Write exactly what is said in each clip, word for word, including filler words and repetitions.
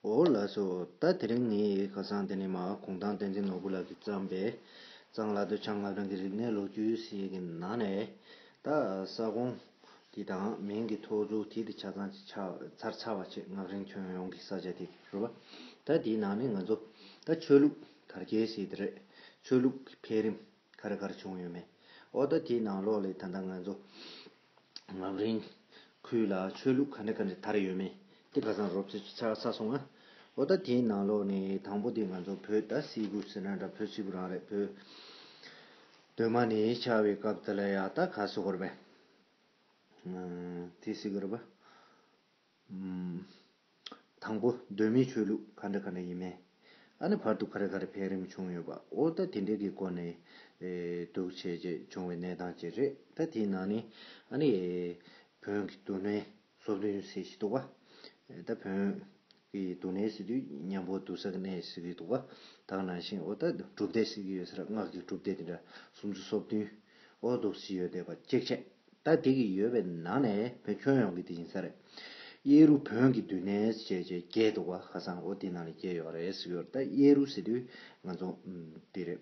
འོ་ལགས་སོ། ད་དེ་རིང་ངས་ཁ་སང་དེ་ནས་མ་གུང་ཐང་བསྟན་འཛིན་ནོར་བུ་ལགས་ཀྱིས་བརྩམས་པའི་གཙང་ལ་དོ་བྱང་ང་རང་གི་རིག་གནས་ལོ་རྒྱུས་ཟེར་གྱི་ནང་ནས། ད་ས་ཁོངས་དེ་དང་མིང་གི་ཐོགས་ཚུལ་དེ་དེ་ཆ་ཚང་ཅིག་ཆགས་ཚར་ཚར་བ་བྱས། ང་རང་ཁྱོན་ཡོངས་ཀྱི་ས་ཆ་དེ་རེད་བ། ད་དེའི་ནང་ནས་ང་ཚོ་ད་ཆོས་ལུགས་དར་རྒྱས་ཟེར་དེ་རེད། ཆོས་ལུགས་ཀྱི་འཕེལ་རིམ་ག་རེ་ག་རེ་བྱུང་ཡོད་མེད། འོ་ད་དེའི་ནང་ལོགས་ལས་ད་ལྟ་ང་ཚོ་ངམ་རིང་ཁུལ་ལ་ཆོས་ལུགས་ག་འདྲ་ག་འདྲ་དར་ཡོད་མེད་དེ་ཁ་སང་རོབ་ཙམ་ཆགས་ཚར་སོང་ང་། འོ་ད་དེའི་ནང་ལོགས་ནས་དང་པོ་དེ་ང་ཚོ་བོད་ད་སིལ་བུ་ཟེར་ན་འདྲ། བོད་སིལ་བུ་རང་རེད། བོད་གདོད་མ་ནས་ཆགས་པའི་སྐབས་དེ་ལ་ཡ་ད་ག་སུ་གོར་བས། དེ་སིལ་གོར་བ། དང་པོ་གདོད་མའི་ཆོས་ལུགས་ག་འདྲ་ག་འདྲ་ཡིན་མིན། ཨ་ནི་བར་དུ་ག་རེ་ག་རེ་འཕེལ་རིམ་བྱུང་ཡོད་པ། འོ་ད་དེ་འདྲའི་གི་སྐོར་ནས་ཨེ་འདུག་བྱས་རྗེས་བྱུང་བའི་གནས་སྟངས་ཅིག་རེད། ད་དེའི་ནང་ནས་ཨ་ནི་ཨེ་བོན་གྱི་འདུག་གནས་སོ་བདུན་ཟེར་ཞིག་འདུག་བ། ད་བོན་གྱི་འདུག་གནས་ཟེར་དུས་མཉམ་པོ་འདུག་ས་གི་གནས་ཟེར་གྱི་འདུག་བ། ད་ག་ནང་བཞིན་འོ་ད་སྒྲུབ་སྡེ་ཟེར་གྱི་ཡོད་ས་རེད། སྔགས་ཀྱི་སྒྲུབ་སྡེ་དེ་འདྲ་སུམ་ཅུ་སོ་བདུན། འོ་འདུག་ཟེར་ཡོད་བསྡད་པ་གཅིག་བྱས། ད་དེ་གི་ཡོད་པའི་ནང་ནས་བོད་ཁྱོན་ཡོངས་ཀྱི་དེ་ཡིན་ས་རེད། གཡས་རུ་བོན་གྱི་འདུག་གནས་ཞེས་བྱས་བརྒྱད་འདུག་བ། ཁ་སང་འོ་དེ་ནང་ལ་བརྒྱད་ཡོད་རེད་ཟེར་གྱི་ཡོད་རེད། ད་གཡས་རུ་ཟེར་དུས་ང་ཚོ་ཨམ་དེ་རེད།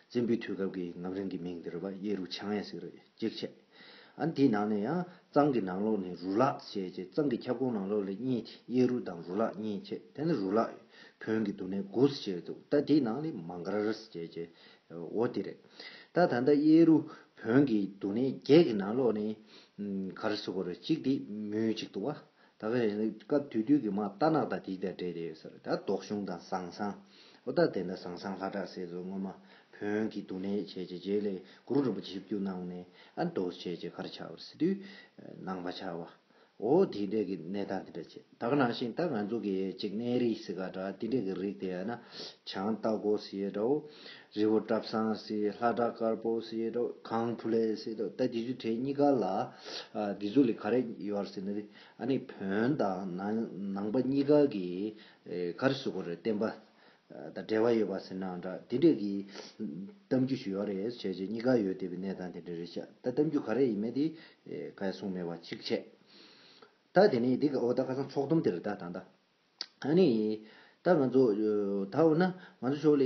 བཙན་པོའི་དུས་སྐབས་ཀྱི་ངམ་རིང་གི་མིང་དེ་རེད་བ། གཡས་རུ་བྱང་ཡས་ཟེར་རེད། གཅིག་བྱས། ཨ་ནི་དེའི་ནང་ནས་ཡང་གཙང་གི་ནང་ལོགས་ནས་རུ་ལག་ཞེས་བྱས། གཙང་གི་ཁྱབ་ཁོངས་ནང་ལོགས་ལ་གཉིས་དེ། གཡས་རུ་དང་རུ་ལག་གཉིས་བྱས། དེ་ནས་རུ་ལག་བོན་གྱི་འདུག་གནས་དགུ་ཞེས་འདུག་ད་དེའི་ནང་ནས་མང་གར་ཞེས་བྱས། འོ་དེ་རེད། ད་ད་ལྟ་གཡས་རུ་བོན་གྱི་འདུག་གནས་བརྒྱད་ཀྱི་ནང་ལོགས་ནས་ཨམ་ག་རེ་ཟེར་དགོས་རེད། གཅིག་དེ་མུས་གཅིག་འདུག་བ། ད་ག་ནས་སྐབས་དེ་དུས་ཀྱི་མ་རྟ་ནག་དང་དེ་དང་འབྲེལ་བསྡད་ཡོད་ས་རེད། ད་ལྡོག་གཞུང་དང་ཟང་ཟང་། འོ་ད་དེ་འདྲ་ཟང་ཟང་ལྷ་བྲག་ཟེར་ཚོ་སྔོན་མ་བོན་གྱི་འདུག་གནས་བྱས་བྱས་རྗེས་ལ་གུ་རུ་རིན་པོ་ཆེ་ཞིབ་འཇུག་གནང་ནས་ཨ་འདུག་བྱས་བྱས་ག་རེ་ཆགས་པ་རེད་ཟེར་དུས་ནང་པ་ཆགས་པ། འོ་དེ་འདྲ་གི་གནས་སྟངས་དེ་འདྲ་བྱས། ད་ག་ནང་བཞིན་ད་ང་ཚོ་གི་ཅིག་གནས་རིགས་ཟེར་ག་འདྲ་དེ་འདྲ་གི་རིགས་དེ་ཡང་ན་བྱང་རྟ་མགོ་ཟེར་འདྲ་བོ། རི་བོ་བཀྲ་བཟང་ཟེར། ལྷ་བྲག་དཀར་པོ་ཟེར་འདྲ་བོ། གངས་ཕུ་ལེ་ཟེར་འདྲ་བོ། ད་དེ་ཚོའི་གྲས་གཉིས་ཀ་ལ་ཨ་དེ་ཚོ་ལ་ག་རེ་ཡོད་རེད་ཟེར་ན། ཨ་ནི་བོན་དང་ནང་ནང་པ་གཉིས་ཀ་གི་ཨེ་ག་རེ་ཟེར་དགོས་རེད། བསྟན་པ་ཨ་དང་འབྲེལ་བ་ཡོད་པ་ཟེར་ན་འདྲ། དེ་འདྲས་ཀྱི་གཏམ་རྒྱུད་ཞིག་ཡོད་རེད་བྱས་བྱས་གཉིས་ཀ་ཡོད་བསྡད་པའི་གནས་སྟངས་དེ་འདྲ་རེད་ཤག་ད་གཏམ་རྒྱུད་ག་རེ་ཡིན་མིན་དེ་ཨེ་ག་ཡང་གསུངས་མེད་པ་གཅིག་བྱས། ད་དེ་ནས་འདི་ག་འོ་ད་ཁ་སང་ཚོགས་དུམ་དེ་རེད། ད་ད་ད། ཨ་ནི། ད་ང་ཚོ་ད་འོ་ན་ང་ཚོ་ཕྱོགས་ལ་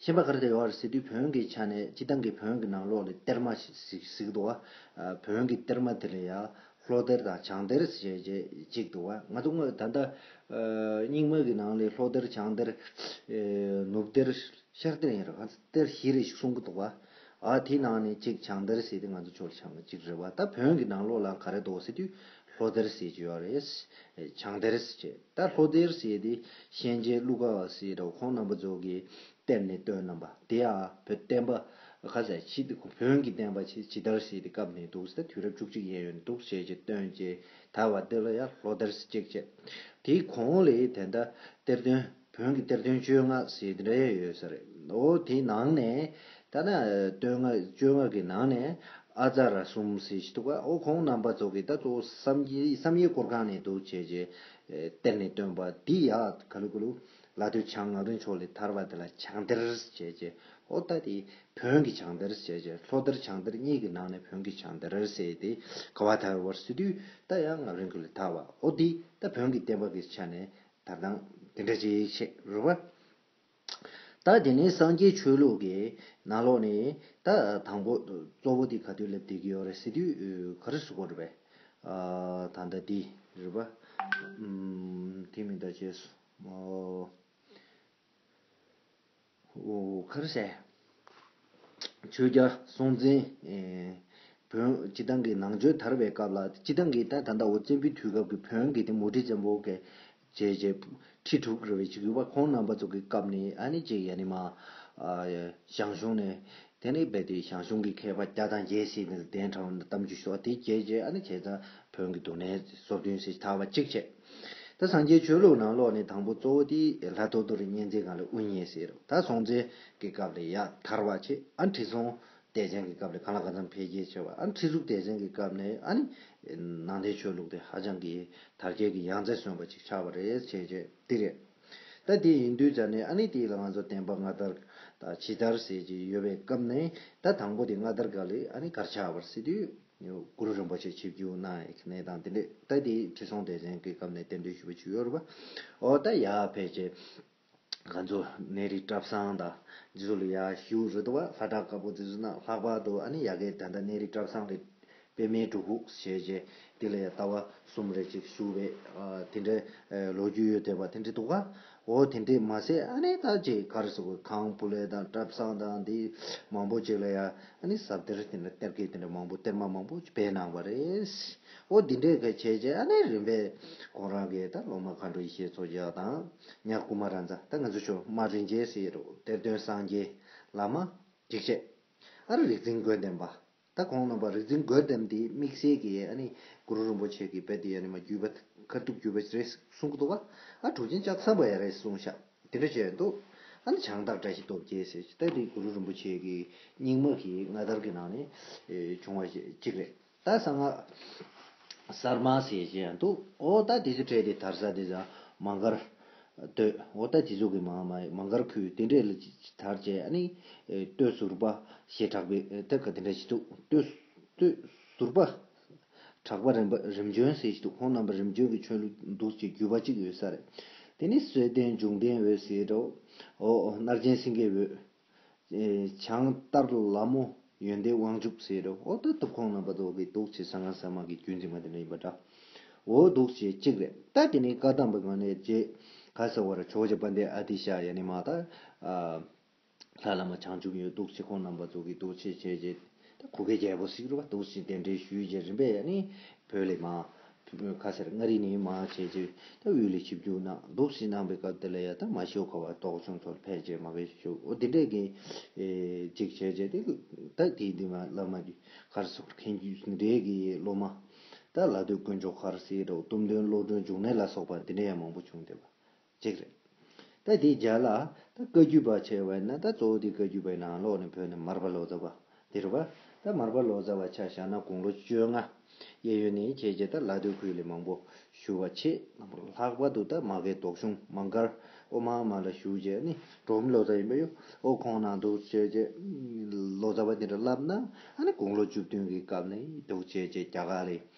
ཤན་པ་ག་རེ་དེ་ཡོད་རེད་ཟེར་དུས། བོན་གྱི་ཆ་ནས་སྤྱི་བཏང་གི་བོན་གྱི་ནང་ལོགས་ལ་གཏེར་མ་ཞིག་གཟིགས་གཟིགས་འདུག་བ། བོན་གྱི་གཏེར་མ་དེ་ལ་ཡ་ལྷོ་གཏེར་དང་བྱང་གཏེར་ཞེས་བྱས་གཅིག་འདུག་བ། ང་ཚོ་དངོས་ད་ལྟ་རྙིང་མ་གི་ནང་ལ་ལྷོ་གཏེར་བྱང་གཏེར་ནུབ་གཏེར་ཤར་གཏེར་ཡིན་རེད། ང་ཚོ་གཏེར་བཞི་རེ་ཞིག་གསུང་གི་འདུག་བ། ཨ་དེའི་ནང་ནས་གཅིག་བྱང་གཏེར་ཟེར་དེ་ང་ཚོ་ཕྱོགས་ལ་ཆགས་ན་གཅིག་རེད་བ། ད་བོན་གྱི་ནང་ལོགས་ལ་ག་རེ་འདུག་ཟེར་དུས་ལྷོ་གཏེར་ཟེར་གྱི་ཡོད་རེད། བྱང་གཏེར་ཟེར་གྱི། ད་ལྷོ་གཏེར་ཟེར་དེ་གཤེན་ཆེན་ཀླུ་དགའ་བ་ཟེར་འདྲ་བོ་ཁོང་རྣམ་པ་ཚོ་གིས་གཏེར་ནས་བཏོན་གནང་པ་དེ་ཡང་བོད་བསྟན་པ་ཁ་ཟས་ཕྱི་བོན་གྱི་བསྟན་པ་ཕྱི་ཇི་ལྟར་ཟེར་དེ་སྐབས་ནས་འདུག་ཟེར། དུས་རབས་བཅུ་གཅིག་ཡན་ཡོད་འདུག་བྱས་བྱས་བཏོན་བྱས་དར་བ་དེ་ལ་ཡང་ལྷོ་གཏེར་ཟེར་གཅིག་བྱས། དེའི་གོང་ལ་ད་ལྟ་གཏེར་སྟོན། བོན་གྱི་གཏེར་སྟོན་བཅོ་ལྔ་ཟེར་དེ་འདྲ་ཡང་ཡོད་ས་རེད། འོ་དེའི་ནང་ནས་ད་ན་སྟོན་ལྔ་བཅོ་ལྔ་གི་ནང་ནས་ཨ་ཙ་ར་གསུམ་ཟེར་ཞིག་འདུག་ག་འོ་ཁོང་རྣམ་པ་ཚོ་གིས་ད་གཙོ་བོ་བསམ་ཡས་བསམ་ཡས་སྐོར་ཁང་ནས་འདུག་བྱས་བྱས་གཏེར་ནས་བཏོན་པ་འདི་ཡ་ག་ལུ་ག་ལུ་ལ་སྟོད་བྱང་ང་རིང་ཕྱོགས་ལས་དར་བ་དེ་ལ་བྱང་གཏེར་ཟེར་བྱས་བྱས། འོ་ད་དེ་བོན་གྱི་བྱང་གཏེར་ཟེར་བྱས། ལྷོ་གཏེར་བྱང་གཏེར་གཉིས་ཀྱི་ནང་ནས་བོན་གྱི་བྱང་གཏེར་ཟེར་དེ་ག་བ་དར་བར་ཟེར་དུས་ད་ཡང་ང་རིང་གི་ལ་དར་བ། འོ་དེ་ད་བོན་གྱི་བསྟན་པ་གི་ཆ་ནས་དར་སྟངས་དེ་འདྲ་ཅིག་བྱས་རེད་བ། ད་དེ་ནས་སངས་རྒྱས་ཆོས་ལུགས་ཀྱི་ནང་ལོགས་ནས་ད་དང་པོ་གཙོ་བོ་དེ་ག་དུས་སླེབས་བསྡད་ཀྱི་ཡོད་རེད་ཟེར་དུས་ག་རེ་ཟེར་དགོས་རེད་པས། ཨ་ད་ལྟ་འདི་རེད་པ། ཨམ་དེ་མིན་ད་བྱས་སོ། ཨོ་ཨོ་ག་རེ་ཟེར། ཆོས་རྒྱལ་སྲོང་བཙན་ཨེ་བོན་སྤྱི་བཏང་གི་ནང་ཆོས་དར་བའི་སྐབས་ལ། སྤྱི་བཏང་གི་ད་ད་ལྟ་འོ་བཙན་པོའི་དུས་སྐབས་ཀྱི་བོན་གྱི་དེ་མུ་ཁྲི་བཙན་པོ་གི་བྱས་རྗེས་ཁྲི་དྲུག་རེ་བའི་ཅིག་ཡོད་པ། ཁོང་རྣམ་པ་ཚོ་གི་སྐབས་ནས་ཨ་ནི་ཅིག་ཡ་ནི་མ་ཨ་ཞང་ཞུང་ནས་དེ་ནས་རྦད་དེ་ཞང་ཞུང་གི་མཁས་པ་བརྒྱ་དང་བརྒྱད་ཟེར་ནས་གདན་དྲངས་ནས་གཏམ་རྒྱུད་ཤོག་དེ་བྱས་རྗེས་ཨ་ནི་བྱས་ཙང་བོན་གྱི་འདུག་གནས་སོ་བདུན་ཟེར་དར་བ་གཅིག་བྱས། ད་སངས་རྒྱས་ཆོས་ལུགས་ནང་ལོགས་ནས་དང་པོ་གཙོ་བོ་དེ་ལྷ་ཐོ་ཐོ་རི་གཉན་བཙན་སྒང་ལ་དབུ་བརྙེས་ཟེར། ད་སྲོང་བཙན་གྱི་སྐབས་ལ་ཡ་དར་བ་བྱས། ཨ་ཁྲི་སྲོང་ལྡེ་བཙན་གྱི་སྐབས་ལ་གང་ལ་གང་འཚམ་འཕེལ་རྒྱས་བྱས་པ། ཨ་ཁྲི་གཙུག་ལྡེ་བཙན་གྱི་སྐབས་ནས་ཨ་ནི་ནང་བསྟན་ཆོས་ལུགས་དེ་ཧ་ཅང་གི་དར་རྒྱས་ཀྱི་ཡང་རྩེར་སོན་པ་ཅིག་ཆགས་པ་རེད་བྱས་རྗེས་དེ་རེད། ད་དེ་ཡིན་དུས་ཙ་ནས་ཨ་ནི་དེ་ལ་ང་ཚོ་བསྟན་པ་སྔ་དར་དང་ཕྱི་དར་ཟེར་གྱི་ཡོད་པའི་སྐབས་ནས། ད་དང་པོ་དེ་སྔ་དར་སྒང་ལ་ཨ་ནི་ག་རེ་ཆགས་པ་རེད་ཟེར་དུས། གུ་རུ་རིན་པོ་ཆེ་ཆིབས་བསྒྱུར་གནང་ཡག་གནས་སྟངས་དེ་འདྲས། ད་དེ་ཁྲི་སྲོང་ལྡེ་བཙན་གྱི་སྐབས་ནས་གཏན་འབེབས་ཞུས་པ་ཅིག་ཡོད་རེད་པ། འོ་ད་ཡར་ཕལ་ཆེར་ང་ཚོ་གནས་རི་བཀྲ་བཟང་དང་འདི་ཚོ་ལ་ཡར་བཞུགས་རེད་འདུག་པ། ལྷ་བྲག་དཀར་པོ་འདི་ཚོ་ན་ལྷག་པར་དུ་ཨ་ནི་ཡ་གི་ད་ལྟ་གནས་རི་བཀྲ་བཟང་གི་པདྨའི་སྒྲུབ་ཕུག་ཞེས་བྱས་དེ་ལ་ཡང་ཟླ་བ་གསུམ་རེ་ཅིག་བཞུགས་པའི་ཨ་དེ་འདྲའི་ཨ་ལོ་རྒྱུས་ཡོད་བསྡད་པ་དེ་འདྲ་འདུག་ག་འོ་དེ་འདྲས་མ་ཟད་ཨ་ནི་ད་ཅིག་ག་རེ་ཟེར་དགོས། གངས་ཕུ་ལེ་དང་བཀྲ་བཟང་དང་འདི་མང་པོ་ཅིག་ལ་ཡང་ཨ་ནི་ཟབ་གཏེར་དེ་འདྲ་གཏེར་ཁ་དེ་འདྲ་མང་པོ་གཏེར་མ་མང་པོ་ཅིག་སྦས་གནང་བ་རེད། འོ་འདི་འདྲས་ག་བྱས་རྗེས་ཨ་ནི་རིམ་པས་ཁོང་རང་གི་ད་སློབ་མ་མཁའ་འགྲོ་ཡེ་ཤེས་མཚོ་རྒྱལ་དང་ཉ་ཀུ་མ་ར་ཛ། ད་ང་ཚོ་ཆོས་མ་རིན་ཆེན་ཟེར་རོ། གཏེར་སྟོན་སངས་རྒྱས་བླ་མ་འཇིགས་བྱེད། ཨ་རི་རིག་འཛིན་དགོས་ལྡན་པ། ད་ཁོང་རྣམ་པ་རིག་འཛིན་དགོས་ལྡན་དེ་དམིགས་བསལ་གྱི་ཨ་ནི་གུ་རུ་རིན་པོ་ཆེ་གི་དཔེ་དེ་ཨ་ནི་མ་བརྒྱུད་པ་མཁར་ཐུག་བརྒྱུད་པ་རེད་གསུང་གི་འདུག་བ། ཨ་གྲུབ་ཆེན་ལྕགས་ཟམ་པ་ཡང་རེད་གསུང་ཤག་དེ་འདྲ་བྱས་འདུག་ཨ་ནི་བྱང་བདག་བཀྲ་ཤིས་སྟོབས་རྒྱལ་ཟེར་ད་དེ་གུ་རུ་རིན་པོ་ཆེ་གི་རྙིང་མ་གི་མངའ་དར་གྱི་ནང་ནས་ཨེ་བྱུང་བ་ཞིག་གཅིག་རེད། ད་གསང་སྔགས་གསར་མ་ཟེར་བྱས་འདུག་འོ་ད་དེ་ཚོ་གྲས་དེ་དར་ས་དེ་ཚོ་མང་མཁར་སྟོད། འོ་ད་དེ་ཚོ་གི་མང་མ་མང་མཁར་ཁུལ་དེ་འདྲས་ལ་དར་བྱས་ཨ་ནི་ཨེ་སྟོད་ཟུར་པ་ཞེས་གྲགས་པའི་ཨེ་དེབ་ཁ་དེ་འདྲ་ཞིག་འདུག་སྟོད་སྟོད་ཟུར་པ་གྲགས་པ་རིམ་པ་རིམ་བྱོན་ཟེར་ཞིག་འདུག་ཁོང་རྣམ་པ་རིམ་བྱོན་གྱི་ཆོས་ལུགས་འདུག་ཅེས་བརྒྱུད་པ་གཅིག་ཡོད་ས་རེད། དེ་ནི་གསེར་ལྡན་འབྱུང་ལྡན་འོད་ཟེར་འདྲ། འོ་གནར་ཆེན་སེང་གེ་འོད། ཨེ་བྱང་ལྟར་ལ་མོ་ཡོན་ཏན་དབང་ཕྱུག་ཟེར་རོ། ཨོ་ད་ཐུབ་ཁོང་རྣམ་པ་ཚོ་གི་འདུག་ཅེས་གསང་སྔགས་གསར་མ་གི་རྒྱུན་འཛིན་མ་དེ་འདྲ་ཡིན་པ་འདྲ། ཨོ་འདུག་ཅེས་གཅིག་རེད། ད་དེ་ནས་བཀའ་གདམས་པའི་ངང་ནས་རྗེ་ག་ས་བར་ཇོ་བོ་རྗེ་དཔལ་ལྡན་ཨ་ཏི་ཤ་ཡ་ནི་མ་ད་ཨ་ལྷ་བླ་མ་བྱང་ཆུབ་འོད་འདུག་ཅེས་ཁོང་རྣམ་པ་ཚོ་གི་འདུག་ཅེས་བྱས་རྗེས་ད་གུ་གེ་རྒྱལ་པོ་ཟེར་རོ། འདུག་ཅེས་གདན་འདྲེན་ཞུས་རྗེས་རིམ་པས་ཡ་ནི་བོད་ལས་མ། ཁ་སར་མངའ་རིས་ནས་མར་བྱས་རྗེས་ད་དབུས་ལ་ཆིབས་བསྒྱུར་གནང་འདུག་ཟེར་གནང་པའི་སྐབས་དེ་ལ་ཡ་ད་མ་ཤོ་ཁ་བ་དོག་ཆུང་ཚོར་ཕལ་ཆེར་མ་གི་ཤོ་འོ་དེ་འདྲས་ཀྱི་ཅིག་བྱས་རྗེས་དེ་ད་དེའི་འདི་མ་བླ་མ་གི་གར་སོགས་མཁན་རྒྱུད་འདྲས་ཀྱི་སློབ་མ་ད་ལ་སྟོད་དཀོན་མཆོག་གར་སེ་རོ་གཏུམ་སྟོན་བློ་གྲོས་འབྱུང་གནས་ལ་སོགས་པ་འདི་འདྲས་ཡང་མང་པོ་བྱུང་བསྡད་པ་ཅིག་རེད། ད་དེའི་རྒྱ་ལ་ད་བཀའ་བརྒྱུད་པ་བྱས་པ་ན་ད་གཙོ་བོ་དེ་བཀའ་བརྒྱུད་པའི་ནང་ལོགས་ནས་བོད་ནས་མར་པ་ལོ་ཙཱ་བ། དེ་རུ་བ། ད་མར་པ་ལོ་ཙཱ་བ་ཆ་བཞག་ན་དགུང་ལོ་བཅོ་ལྔ། གཡས་གཡོན་ནས་བྱས་རྗེས་ད་ལ་སྟོད་ཁུལ་ལས་མང་པོ་ཞུ་བ་ཆེ། ལྷག་པར་དུ་ད་མ་གི་དོག་གཞུང་མང་མཁར་ཨོ་མ་མ་ལ་ཞུ་རྗེས་ནི་འབྲོག་མི་ལོ་ཙཱ་ཡིན་པ་ཡོད། ཨོ་ཁོང་ནང་དུ་བྱས་རྗེས་ལོ་ཙཱ་བ་དེ་འདྲ་བསླབ་ན་ཨ་ནི་དགུང་ལོ་བཅུ་བདུན་གྱི་སྐབས་ནས་འདུག་བྱས་རྗེས་རྒྱ་གར་ལ་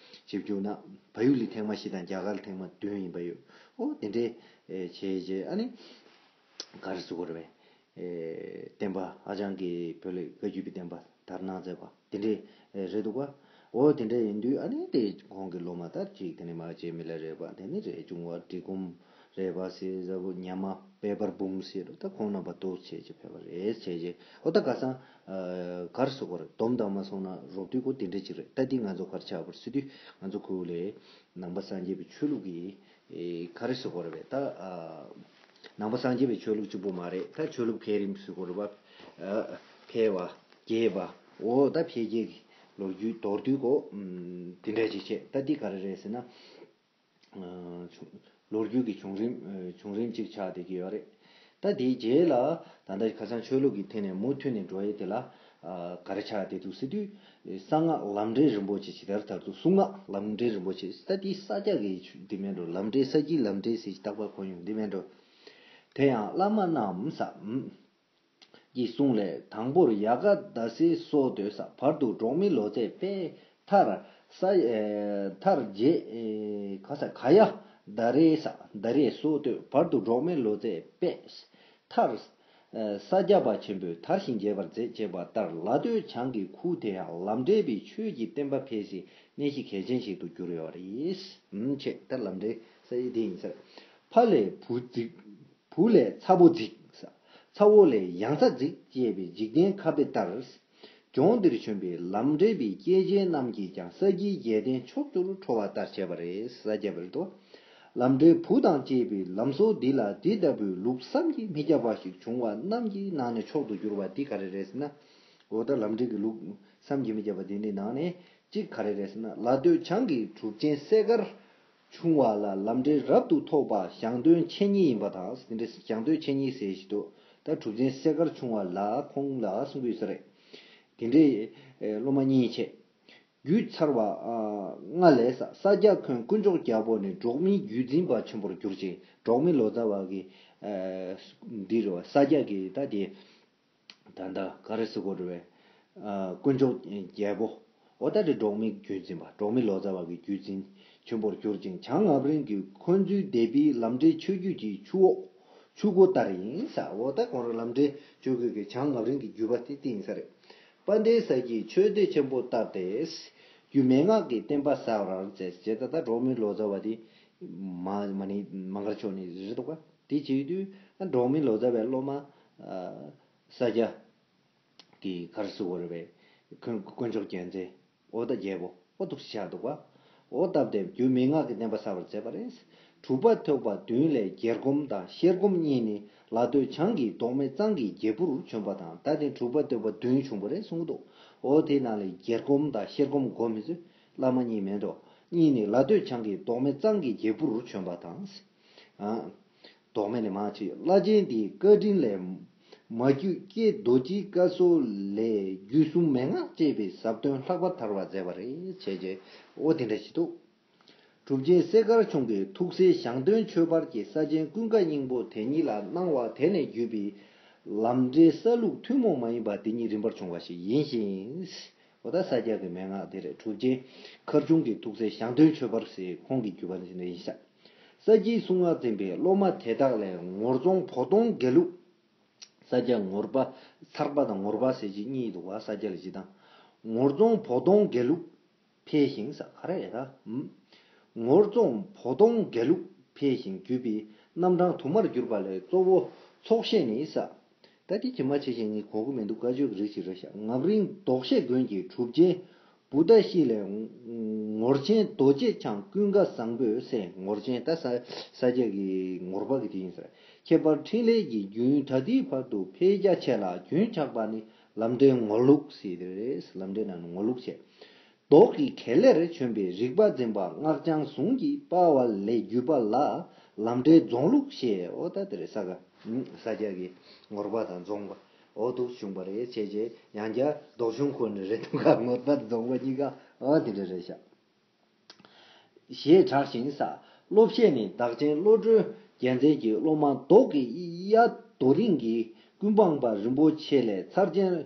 ཆིབས་བསྒྱུར་ན་བལ་ཡུལ་ལ་ཐེངས་མ་བཞི་དང་རྒྱ་གར་ལ་ཐེངས་མ་བདུན་ཡིན་པ་ཡོད། ཨོ་དེ་འདྲའི་བྱས་རྗེས་ཨ་ནི་ག་རེ་ཟེར་དགོས་རེད་པས། ཨེ་བསྟན་པ་ཧ་ཅང་གི་བོད་ལ་བཀའ་བརྒྱུད་པའི་བསྟན་པ་དར་གནང་མཛད་པ་དེ་འདྲས་ཨེ་རེད་འདུག་ག་འོ་དེ་འདྲས་ཡིན་དུས་ཨ་ནི་དེ་ཁོང་གི་སློབ་མ་དར་ཅིག་དེ་ནས་མ་བྱེད་མི་ལ་རས་པ་དེ་ནི་རས་ཆུང་བ་འབྲི་གུང་རས་པ་ཟེར་ཟ་བོ་ཉ་མ་དཔལ་འབར་འབུམ་ཟེར་རོ། ད་ཁོང་རྣམ་པ་ཏོག་བྱས་ཅིག་ཕེབས་པ་རེད་བྱས་རྗེས་ཨོ་ད་ག་སང་གར་སོ་གོ་རེད། སྡོམ་དང་མ་སོང་ན་རོགས་དུས་ཀོ་དེ་འདྲས་ཅིག་རེད། ད་དེ་ང་ཚོ་གར་ཆགས་པར་སྲིད་དུས་ང་ཚོ་ཁུལ་ལས་ནང་པ་སངས་རྒྱས་པའི་ཆོས་ལུགས་ཀྱི་ཨེ་ག་རེ་ཟེར་དགོས་རེད་པས། ད་ཨ་ནང་པ་སངས་རྒྱས་པའི་ཆོས་ལུགས་གཅིག་པུ་མ་རེད། ད་ཆོས་ལུགས་འཕེལ་རིམ་ཟེར་དགོས་རེད་པ། ཨ་འཕེལ་བ་རྒྱས་པ་འོ་ད་འཕེལ་རྒྱས་ཀྱི་ལོ་རྒྱུས་མདོར་བསྡུས་གོ་ཨམ་དེ་འདྲ་ཅིག་བྱས། ད་འདི་ག་རེ་རེད་ཟེར་ན་ཨ་ཆུ་ལོ་རྒྱུས་ཀྱི་བྱུང་རིམ་ཨ་བྱུང་རིམ་གཅིག་ཆགས་བསྡད་ཀྱི་ཡོད་རེད། ད་དེའི་རྗེས་ལ་ད་ལྟ་ཁ་སང་ཆོས་ལུགས་ཀྱི་ཐད་ནས་མུ་མཐུད་ནས་འགྲོ་ཡས་དེ་ལ་ཨ་ག་རེ་ཆགས་བསྡད་འདུག་ཟེར་དུས། གསང་སྔགས་ལམ་འབྲས་རིན་པོ་ཆེ་ཇི་ལྟར་དར་དུ་གསུང་སྔགས་ལམ་འབྲས་རིན་པོ་ཆེ་ད་དེ་ས་སྐྱ་གི་འདི་མེད་འགྲོ། ལམ་འབྲས་ས་སྐྱའི་ལམ་འབྲས་ཟེར་ཅིག་རྟག་པར་གོ་ཡོང་འདི་མེད་འགྲོ། དེ་ཡང་བླ་མ་རྣམས་ས་ཀྱི་གསུང་ལས་དང་པོར་ཡ་ག་ད་སེ་སོགས་འདོད་ས་བར་དུ་འབྲོག་མི་ལོ་ཙཱའི་དཔེ། མཐར་ས་ཨེ་མཐར་རྗེ་ཨེ་ག་ས་ག་ཡ་ད་རེ་ས་ད་རེ་སོགས་འདོད་བར་དུ་འབྲོག་མི་ལོ་ཙཱའི་དཔེ། མཐར། ས་སྐྱ་པ་ཆེན་པོས་དར་ཞིང་རྒྱས་པར་མཛད་ཅེས་པ་ལྟར་ལ་སྟོད་བྱང་གི་ཁུལ་དེ་ཡང་ལམ་འབྲས་པའི་ཆོས་ཀྱི་བསྟན་པ་འཕེལ་སའི་གནས་གཞི་གལ་ཆེན་ཞིག་ཏུ་གྱུར་ཡོད་རེད། ཨུམ་ཆེ་ད་ལམ་འབྲས་ས་ཡི་དེ་ཡིན་ཟེར། ཕ་ལས་བུ་འཛིག་ཕུ་ལས་ཚ་བོ་འཛིག་ཚ་བོ་ལས་ཡང་ཚ་འཛིག་ཅེས་པའི་འཇིག་རྟེན་ཁ་དཔེ་ལྟར། ལྗོངས་འདིར་བྱོན་པའི་ལམ་འབྲས་པའི་སྐྱེས་ཆེན་རྣམས་ཀྱིས་ཀྱང་ས་དགེའི་རྒྱལ་བསྟན་ཕྱོགས་བཅུར་འཕྲོ་བ་ལྟར་བྱས་པ་རེད། ས་སྐྱ་པ་རེད་དོ། ལམ་འབྲས་བུ་དང་བཅས་པའི་ལམ་སྲོལ་འདི་ལ་འདི་ལྟ་བུའི་ལུགས་བསམ་གྱིས་མི་ཁྱབ་པ་ཞིག་བྱུང་བ་རྣམས་ཀྱི་ནང་ནས་མཆོག་ཏུ་གྱུར་པ་འདི་ག་རེ་རེད་ཟེར་ན། འོ་ད་ལམ་འབྲས་ཀྱི་ལུགས་བསམ་གྱིས་མི་ཁྱབ་པ་འདི་འདི་ནང་ནས་གཅིག་ག་རེ་རེད་ཟེར་ན། ལ་སྟོད་བྱང་གི་གྲུབ་ཆེན་སྲས་མཁར་ཆུང་བ་ལ་ལམ་འབྲས་རབ་ཏུ་ཐོབ་པ་ཞང་སྟོན་ཆེ་གཉིས་ཡིན་པ་དང་། འདི་འདྲ་ཞང་སྟོན་ཆེ་གཉིས་ཟེར་ཞིག་འདུག་ད་གྲུབ་ཆེན་སྲས་མཁར་ཆུང་བ་ལ་ཁོང་ལ་གསུང་གི་ཡོད་ས་རེད། དེ་འདྲའི་སློབ་མ་གཉིས་བྱས། བརྒྱུད་ཚར་བ་ལྔ་ལས་ས་སྐྱ་འཁོན་དཀོན་མཆོག་རྒྱལ་པོ་ནི་འབྲོག་མིའི་བརྒྱུད་འཛིན་པ་ཆེན་པོར་གྱུར་ཅིང་། འབྲོག་མི་ལོ་ཙཱ་བ་གི་འདི་རུ་ས་སྐྱ་གི་ད་དེ་ད་ལྟ་ག་རེ་ཟེར་དགོས་རེད་པས། དཀོན་མཆོག་རྒྱལ་པོ་ འོ་ད་དེ་འབྲོག་མི་བརྒྱུད་འཛིན་པ། འབྲོག་མི་ལོ་ཙཱ་བ་གི་བརྒྱུད་འཛིན་ཆེན་པོར་གྱུར་ཅིང་། བྱང་ངམ་རིང་གི་འཁོན་འཛུལ་སྡེ་པའི་ལམ་འབྲས་ཆོས་བརྒྱུད་ཀྱི་ཆུ་འོག་ཆུ་མགོ་ལྟར་ཡིན་ས། འོ་ད་ཁོང་རང་ལམ་འབྲས་ཆོས་བརྒྱུད་ཀྱི་བྱང་ངམ་རིང་གི་བརྒྱུད་པ་དེ་དེ་ཡིན་ས་རེད། དཔལ་ལྡན་ས་སྐྱའི་ཆོས་སྡེ་ཆེན་པོ་བཏབ་སྟེ། རྒྱུད་མན་ངག་གི་བསྟན་པ་གསར་བར་མཛད། བྱས་ཙང་ད་འབྲོག་མི་ལོ་ཙཱ་བ་དེ་མ་མ་ནི་མ་གར་ཕྱོགས་ནས་རེད་འདུག་ག། དེ་བྱེད་དུས་ད་འབྲོག་མི་ལོ་ཙཱ་བའི་སློབ་མ་ས་སྐྱ་གི་གར་སུ་བོར་བའི་དཀོན་མཆོག་རྒྱལ་མཚན། འོ་ད་རྒྱལ་པོ་འོ་འདུག་ཆགས་འདུག་ག། འོ་སྟབས་བདེ་རྒྱུད་མན་ངག་གི་བསྟན་པ་གསར་བར་མཛད་པ་རེད། གྲུབ་པ་ཐོབ་པ་བདུན་ལས་རྒྱལ་སྒོམ་དང་ཤེར་སྒོམ་གཉིས་ནི་ལ་སྟོད་བྱང་གི་རྡོག་སྨད་གཙང་གི་རྒྱལ་པོར་བྱོན་པ་དང་། ད་དེ་གྲུབ་པ་ཐོབ་པ་བདུན་བྱུང་བ་རེད་གསུངས་འདུག། འོ་དེ་ནང་ལས་རྒྱལ་སྒོམ་དང་ཤེར་སྒོམ་སྒོམ་མི་ཚོས་བླ་མ་གཉིས་མེད་འགྲོ། གཉིས་ནི་ལ་སྟོད་བྱང་གི་རྡོག་སྨད་གཙང་གི་རྒྱལ་པོར་བྱོན་པ་དང་། ཨ། རྡོག་སྨད་ནས་མར་ཕྱིན། བླ་ཆེན་དེའི་བཀའ་དྲིན་ལས་མ་རྒྱུད་ཀྱེ་རྡོ་རྗེའི་བཀའ་སྲོལ་ལས་རྒྱུད་གསུམ་མན་ངག་ཅེས་པའི་ཟབ་དོན་ལྷག་པར་དར་བར་མཛད་པ་རེད། བྱས་རྗེས་འོ་དེ་འདྲ་ཞིག་འདུག། གྲུབ་ཆེན་སེ་དཀར་ཆུང་གི་ཐུགས་སྲས་ཞང་སྟོན་ཆོས་འཕེལ་གྱིས་ས་ཆེན་ཀུན་དགའ་སྙིང་པོ་དེ་ཉིད་ལ་གནང་བ་དེ་ནས་བརྒྱུད་པའི་ལམ་འབྲས་གསར་ལུགས་ཐུན་མོང་མ་ཡིན་པ་འདི་ཉིད་རིམ་པར་བྱུང་བ་ཞིག་ཡིན་ཞིང་། འོ་ད་ས་སྐྱ་གི་མན་ངག་དེ་རེད། གྲུབ་ཆེན་མཁར་ཆུང་གི་ཐུགས་སྲས་ཞང་སྟོན་ཆོས་འཕེལ་ཟེར་ཁོང་གི་བརྒྱུད་པ་ནི་ཞིག་ཡིན་ཤག། ས་སྐྱའི་གསུང་ངག་འཛིན་པའི་སློབ་མ་དེ་དག་ལས་ངོར་རྫོང་བོ་དོང་དགེ་ལུགས། ས་སྐྱ་ངོར་པ། ཚར་པ་དང་ངོར་པ་ཟེར་གྱི་གཉིས་འདུག་བ། ས་སྐྱ་ལ་སྤྱི་དང་། ངོར་རྫོང་བོ་དོང་དགེ་ལུགས་འཕེལ་ཞིང་ས། ག་རེ་རེད་ད། ངོར་རྫོང་བོ་དོང་དགེ་ལུགས་འཕེལ་ཞིང་བརྒྱུད་པའི་རྣམ་གྲངས་དུ་མར་གྱུར་པ་ལས་གཙོ་བོ་ཚོགས་བཤད་ནི་ས། ད་དེ་ཇི་མ་ཇི་བཞིན་ངས་གོ་གི་མི་འདུག། བཀའ་ཆོས་ཀྱི་རིགས་ཤིག་རེད་ཤག། ངམ་རིང་ལྡོག་ཤེས་དགོན་གྱི་གྲུབ་ཆེན་བུདྡྷ་ཤྲཱི་ལས་ངོར་ཆེན་རྡོ་རྗེ་འཆང་ཀུན་དགའ་བཟང་པོས་ཟེར། ངོར་ཆེན་ད་ས་ས་སྐྱ་གི་ངོར་པ་གི་དེ་ཡིན་ཟེར། ཁྱད་པར་འཕྲིན་ལས་ཀྱི་རྒྱུན་ད་ལྟའི་བར་དུ་འཕེལ་རྒྱ་ཆེ་ལ་རྒྱུན་ཆགས་པ་ནི་ལམ་འབྲས་ངོར་ལུགས་ཟེར་དེ་རེད། ལམ་འབྲས་ནང་ནས་ངོར་ལུགས་བྱས། ལྡོག་གི་ཁེ་ལེར་བྱོན་པའི་རིག་པ་འཛིན་པ་སྔགས་འཆང་ཟུང་གིས་དཔའ་བ་ལས་བརྒྱུད་པ་ལ་ལམ་འབྲས་རྫོང་ལུགས་ཞེས། འོ་ད་དེ་རེད་ས་ག། ས་སྐྱ་གི་ངོར་པ་དང་རྫོང་པ་འོ་འདུག་བྱུང་བ་རེད། བྱས་རྗེས་ཡང་བསྐྱར་ལྡོག་གཞུང་ཁོ་ནས་རེད་འདུག་ག། ངོར་པ་དང་རྫོང་པ་གཉིས་ཀ་འོ་དེ་འདྲ་རེད་ཤག། ཞེས་གྲགས་ཤིང་ས། སློབ་བཤད་ནི་བདག་ཆེན་བློ་གྲོས་རྒྱལ་མཚན་གྱི་སློབ་མ་ལྡོག་གི་གཡའ་རྡོ་རིང་གི་ཀུན་སྤངས་པ་རིན་པོ་ཆེ་ལས་ཚར་ཅན།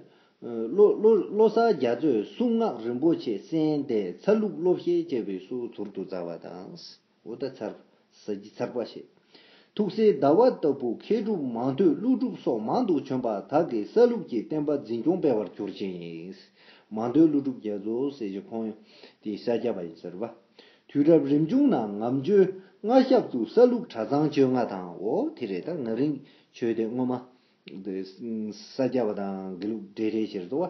བློ་བློ་བློ་གསར་རྒྱ་མཚོས་གསུང་སྔགས་རིན་པོ་ཆེ་གསན་ཏེ་ཚར་ལུགས་སློབ་བཤད་ཅེས་པའི་སྲོལ་ཟུར་དུ་བཙའ་བ་དང་། འོ་ད་ཚར་ས་ཀྱི་ཚར་པ་ཞེས། ཐུགས་སྲས་ཟླ་བ་ལྟ་བུ་མཁས་གྲུབ་མང་ཐོས་ཀླུ་སྒྲུབ་སོགས་མང་དུ་བྱོན་པ་དག་གིས་གསར་ལུགས་ཀྱི་བསྟན་པ་འཛིན་སྐྱོང་སྤེལ་བར་གྱུར་ཅིང་། མང་ཐོས་ཀླུ་སྒྲུབ་རྒྱ་མཚོ་ཟེར་གྱི་ཁོང་དེ་ས་སྐྱ་པ་ཡིན་ཟེར་བ། དུས་རབས་རིམ་བྱུང་ནང་ངམ་ཆོས་སྔ་ཞབས་སུ་གསར་ལུགས་གྲྭ་ཚང་བཅོ་ལྔ་དང་འོ་དེ་རེད། ད་ང་རིང་ཆོས་སྡེ་སྔོན་མ། འདི་ས་སྐྱ་པ་དང་དགེ་ལུགས་འབྲེལ་འདྲིས་ཞེས་རེད་དོ།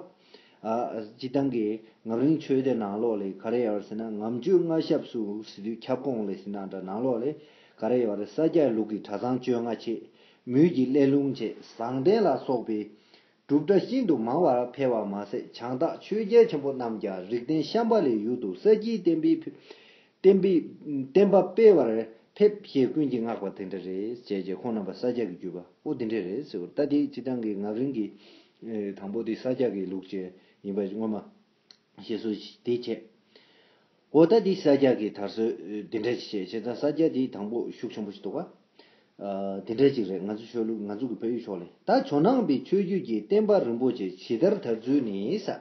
ཨ་སྤྱི་བཏང་གི་ངམ་རིང་ཆོས་སྡེ་ནང་ལོགས་ལ་ག་རེ་ཡོད་རེད་ཟེར་ན། ངམ་ཆོས་སྔ་ཞབས་སུ་ཟེར་དུས་ཁྱབ་ཁོངས་ལ་ཟེར་ན་འདྲ་ནང་ལོགས་ལ་ག་རེ་ཡོད་རེད། ས་སྐྱ་ལུགས་ཀྱི་གྲྭ་ཚང་བཅོ་ལྔ་བྱས། མོད་ཀྱི་སླེ་ལུང་བྱས། བཟང་ལྡན་ལ་སོགས་པའི་སྒྲུབ་གྲྭ་ཤིན་ཏུ་མང་བར་འཕེལ་བ་མ་ཟད། བྱང་བདག་ཆོས་རྒྱལ་ཆེན་པོ་རྣམས་ཀྱང་རིགས་ལྡན་ཤམ་བྷ་ལའི་ཡུལ་དུ་ས་སྐྱའི་བསྟན་པའི་བསྟན་པའི་བསྟན་པ་སྤེལ་བར་ཕེབས་ཞེས་ཀུན་གྱིས་བསྔགས་པ་དེ་འདྲ་རེད། བྱས་རྗེས་ཁོང་རྣམ་པ་ས་སྐྱ་གི་བརྒྱུད་པ་འོ་དེ་འདྲ་རེད་ཟེར་བ། ད་དེ་སྤྱི་བཏང་གི་ངམ་རིང་གི་ཨེ་དང་པོ་དེ་ས་སྐྱ་གི་ལུགས་བྱས་ཡིན་པ་སྔོན་མ་ཞེས་སོ་དེ་བྱས། འོ་ད་དེ་ས་སྐྱ་གི་དར་སྲོལ་དེ་འདྲ་ཞིག་བྱས། བྱས་ཙང་ས་སྐྱ་དེ་དང་པོ་ཤུགས་ཆེན་པོ་ཞིག་འདུག་ག། ཨ་དེ་འདྲ་ཞིག་རེད། ང་ཚོ་ཆོས་ལུགས་ང་ཚོ་གི་བོད་ཡིག་ཕྱོགས་ལས། ད་ཇོ་ནང་པའི་ཆོས་བརྒྱུད་ཀྱི་བསྟན་པ་རིན་པོ་ཆེ་ཇི་ལྟར་དར་ཚུལ་ནི་ས།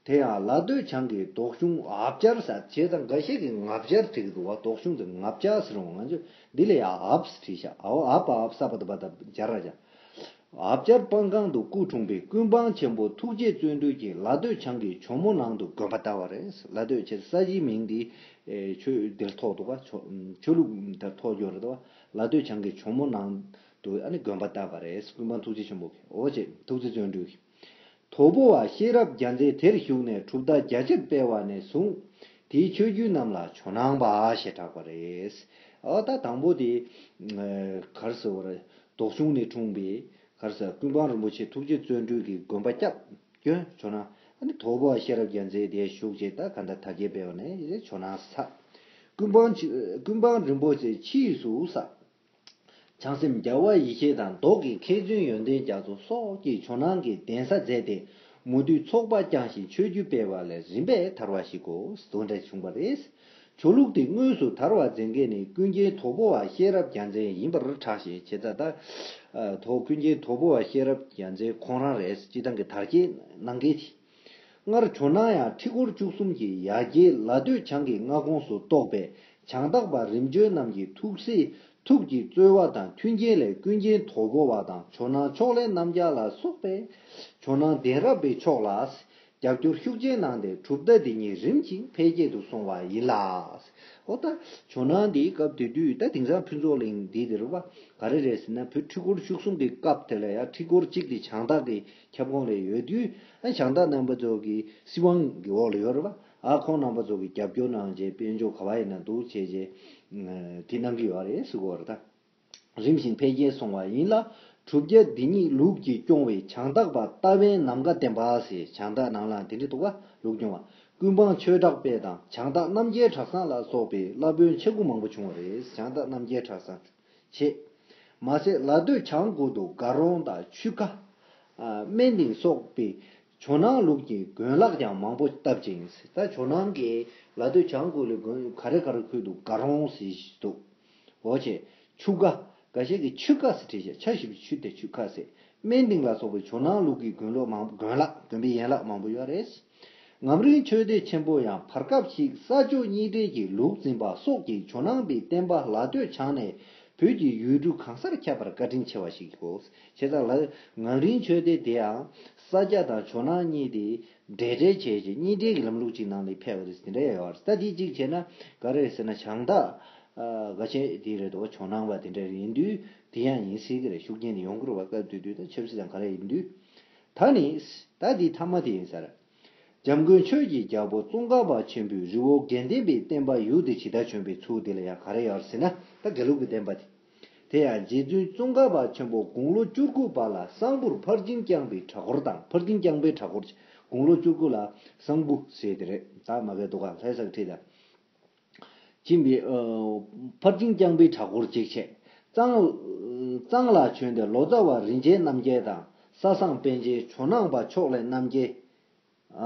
དེ་ཡང་ལ་སྟོད་བྱང་གི་ལྡོག་གཞུང་ཨབ་བྱར་ཟེར། བྱས་ཙང་འགའ་ཤས་ཀྱིས་ངབ་བྱར་བྲིས་ཀྱི་འདུག་བ། ལྡོག་གཞུང་དེ་ངབ་བྱ་ཟེར་འོང་། ང་ཚོས་འདི་ལ་ཡང་ཨབ་ཟེར་བྲིས་ཤག། ཨའོ་ཨ་པ་ཨབ་ས་པ་ད་པ་ད་བྱ་ར་བྱ། ཨབ་བྱར་སྤང་ཁང་དུ་སྐུ་འཁྲུངས་པའི་ཀུན་སྤངས་ཆེན་པོ་ཐུགས་རྗེ་བརྩོན་འགྲུས་ཀྱིས་ལ་སྟོད་བྱང་གི་ཇོ་མོ་ནང་དུ་དགོན་པ་བཏབ་པ་རེད། ལ་སྟོད་བྱས་ས་གཞིའི་མིང་འདི་ཨེ་ཆོས་འདིར་ཐོགས་འདུག་བ། ཆོས་ཆོས་ལུགས་འདིར་ཐོགས་ཡོད་རེད་བ། ལ་སྟོད་བྱང་གི་ཇོ་མོ་ནང་དུ་ཨ་ནི་དགོན་པ་བཏབ་པ་རེད། ཀུན་སྤངས་ཐུགས་རྗེ་ཆེན་པོ་གིས་འོ་བྱས་ཐུགས་རྗེ་བརྩོན་འགྲུས་ཀྱིས། དོལ་པོ་བ་ཤེས་རབ་རྒྱལ་མཚན་དེར་བཞུགས་ནས་གྲུབ་མཐའ་རྒྱ་ཆེར་སྤེལ་བ་ནས་བཟུང་། དེའི་ཆོས་བརྒྱུད་རྣམས་ལ་ཇོ་ནང་པ་ཞེས་གྲགས་པ་རེད། ཨོ་ད་དང་པོ་དེ་ག་རེ་ཟེར་བ་རེད། ལྡོག་གཞུང་ནས་འཁྲུངས་པའི་ག་རེ་ཟེར། ཀུན་སྤངས་རིན་པོ་ཆེ་ཐུགས་རྗེ་བརྩོན་འགྲུས་ཀྱིས་དགོན་པ་བརྒྱབ་ཀྱང་ཇོ་ནང་། ཨ་ནི་དོལ་པོ་བ་ཤེས་རབ་རྒྱལ་མཚན་དེར་བཞུགས་རྗེས་ད་ག་འདྲ་དར་རྒྱས་སྤེལ་བ་ནས་ཇོ་ནང་ས། ཀུན་སྤངས་ཀུན་སྤངས་རིན་པོ་ཆེ་ཕྱིས་སུ་ས། བྱང་སེམས་རྒྱལ་བ་ཡེ་ཤེས་དང་མདོ་གི་མཁས་བཙུན་ཡོན་ཏན་རྒྱ་མཚོ་སོགས་ཀྱིས་ཇོ་ནང་གི་གདན་ས་མཛད་དེ། མུ་མཐུད་ཚོགས་པ་བསྐྱངས་ཤིང་ཆོས་བརྒྱུད་སྤེལ་བ་ལས་རིམ་པས་དར་བ་ཞིག་གོ། དོན་འདྲ་བྱུང་བ་རེད། ཆོས་ལུགས་དེ་དངོས་སུ་དར་བར་མཛད་མཁན་ནི་ཀུན་མཁྱེན་དོལ་པོ་བ་ཤེས་རབ་རྒྱལ་མཚན་ཡིན་པར་གྲགས་ཤིང་། བྱས་ཙང་ད་དོ་ཀུན་མཁྱེན་དོལ་པོ་བ་ཤེས་རབ་རྒྱལ་མཚན་ཁོང་རང་རེད། སྤྱི་བཏང་གི་དར་རྒྱས་གནང་མཁན་དེ། སྔར་ཇོ་ནང་ཡང་ཁྲི་སྐོར་བཅུ་གསུམ་གྱི་ཡ་གྱལ་ལ་སྟོད་བྱང་གི་མངའ་ཁོངས་སུ་གཏོགས་པའི་བྱང་དག་པ་རིམ་བྱོན་རྣམས་ཀྱི་ཐུགས་སྲས་ཐུགས་ཀྱི་རྩོལ་བ་དང་མཐུན་རྐྱེན་ལས་ཀུན་མཁྱེན་དོལ་པོ་བ་དང་ཇོ་ནང་ཕྱོགས་ལས་རྣམ་རྒྱལ་ལ་སོགས་པས་ཇོ་ནང་གདན་རབས་པའི་ཕྱོགས་ལ་རྒྱབ་སྐྱོར་ཤུགས་ཆེན་གནང་སྟེ་གྲུབ་མཐའ་འདི་ཉིད་རིམ་བཞིན་འཕེལ་རྒྱས་སུ་སོང་བ་ཡིན་ལ། འོ་ད་ཇོ་ནང་འདི་སྐབས་དེ་དུས་ད་དེང་སང་ཕུན་ཚོགས་གླིང་འདི་དེ་རུ་བ་ག་རེ་རེད་ཟེར་ན། བོད་ཁྲི་སྐོར་བཅུ་གསུམ་གྱི་སྐབས་དེ་ལ་ཡང་ཁྲི་སྐོར་གཅིག་དེ་བྱང་དག་གི་ཁྱབ་ཁོངས་ལ་ཡོད་དུས། ཨ་བྱང་དག་རྣམ་པ་ཚོ་གི་སྲིད་དབང་གི་འོག་ལ་ཡོད་རེད་བ། ཨ་ཁོང་རྣམ་པ་ཚོ་གི་རྒྱབ་སྐྱོར་གནང་རྗེས་དཔལ་འབྱོར་ག་བ་ཡིན་ན་འདུག་བྱས་རྗེས་དེ་གནང་གི་ཡོད་རེད་ཟེར་གོ་རེད་ད། རིམ་བཞིན་འཕེལ་རྒྱས་སོང་བ་ཡིན་ལ། གྲུབ་བརྒྱ་འདི་ཉིད་ལུགས་ཀྱིས་སྐྱོང་བའི་བྱང་དག་པ་རྟ་བན་ནམ་མཁའ་བསྟན་པ་ཟེར། བྱང་དག་ནང་ལ་དེ་འདྲ་འདུག་ག་ལུགས་སྐྱོང་བ། ཀུན་སྤངས་ཆོས་གྲགས་དཔལ་དང་བྱང་དག་རྣམ་རྒྱལ་གྲྭ་ཚང་ལ་སོགས་པའི་བླ་དཔོན་ཆེ་དགུ་མང་པོ་བྱུང་བ་རེད། བྱང་དག་རྣམ་རྒྱལ་གྲྭ་ཚང་བྱས། མ་ཟད་ལ་སྟོད་བྱང་ཁུལ་དུ་དགའ་རོང་དང་ཆུ་ཁ། ཨ་སྨན་ལྡིང་སོགས་པའི་ཇོ་ནང་ལུགས་ཀྱི་དགོན་ལག་ཀྱང་མང་པོ་བཏབ་ཅིང་། ད་ཇོ་ནང་གི་ལ་སྟོད་བྱང་ཁུལ་ལ་དགོན་ག་རེ་ག་རེ་ཁུལ་དུ་དགའ་རོང་ཟེར་ཞིག་འདུག་འོ་བྱས། ཆུ་ཁ། འགའ་ཤས་ཀྱིས་ཆུ་ཁ་ཟེར་བྲིས་བཞག་ཆུ་ཞེས་པའི་ཆུ་དེ་ཆུ་ཁ་ཟེར། སྨན་ལྡིང་ལ་སོགས་པའི་ཇོ་ནང་ལུགས་ཀྱི་དགོན་ལོག་མང་དགོན་ལག་དགོན་པའི་ཡན་ལག་མང་པོ་ཡོད་རེད། ངམ་རིང་ཆོས་སྡེ་ཆེན་པོ་ཡང་བར་སྐབས་ཤིག་ས་ཕྱོགས་གཉིས་འབྲེལ་གྱི་ལུགས་འཛིན་པ་སོགས་ཀྱིས་ཇོ་ནང་པའི་བསྟན་པ་ལ་སྟོད་བྱང་ནས་བོད་ཀྱི་ཡུལ་གྲུ་གང་སར་ཁྱབ་པར་བཀའ་དྲིན་ཆེ་བ་ཞིག་གོ། བྱས་ཙང་ལ་ངམ་རིང་ཆོས་སྡེ་དེའང་ས་སྐྱ་དང་ཇོ་ནང་གཉིས་དེ་འབྲེལ་འདྲེས་བྱས་རྗེས་གཉིས་འབྲེལ་གྱི་ལམ་ལུགས་ཅིག་ནང་ལ་ཕེབས་པ་རེད་ཟེར་དེ་འདྲ་ཡོད་རེད། ད་དེ་གཅིག་བྱས་ན་ག་རེ་རེད་ཟེར་ན། བྱང་དག་ཨ་འགའ་ཤས་དེ་རེད་དོ། ཇོ་ནང་པ་དེ་འདྲ་ཡིན་དུས་དེ་ཡང་ཡིན་སྲིད་ཀྱི་རེད། ཤུགས་རྐྱེན་དེ་ཡོང་གི་རེད་བ། སྐབས་དེ་དུས་ད་ཆབ་སྲིད་དང་ག་རེ་ཡིན་དུས། ད་ནི་ད་དེ་ཐ་མ་དེ་ཡིན་ས་རེད། འཇམ་མགོན་ཆོས་ཀྱི་རྒྱལ་པོ་ཙོང་ཁ་པ་ཆེན་པོས་རི་བོ་དགེ་ལྡན་པའི་བསྟན་པ་ཡུལ་དུ་ཇི་ལྟར་བྱོན་པའི་ཚུལ་དེ་ལ་ཡང་ག་རེ་ཡོད་ཟེར་ན། ད་དགེ་ལུགས་ཀྱི་བསྟན་པ་དེ། དེ་ཡང་རྗེ་བཙུན་ཙོང་ཁ་པ་ཆེན་པོ་དགུང་ལོ་བཅུ་དགུ་པ་ལ་གསང་ཕུར་ཕར་ཕྱིན་རྐྱང་པའི་གྲྭ་སྐོར་དང་། ཕར་ཕྱིན་རྐྱང་པའི་གྲྭ་སྐོར། དགུང་ལོ་བཅུ་དགུ་ལ་གསང་ཕུར་ཟེར་དེ་རེད། ད་མ་གའི་འདུག་ག་ལྷ་ས་ཁྲིད་དང་། ཕྱིན་པའི་ཨ་ཕར་ཕྱིན་རྐྱང་པའི་གྲྭ་སྐོར་ཅིག་བྱས། གཙང་གཙང་ལ་བྱོན་ཏེ་ལོ་ཙཱ་བ་རིན་ཆེན་རྣམ་རྒྱལ་དང་། ས་བཟང་པཎ་ཆེན། ཇོ་ནང་པ་ཕྱོགས་ལས་རྣམ་རྒྱལ།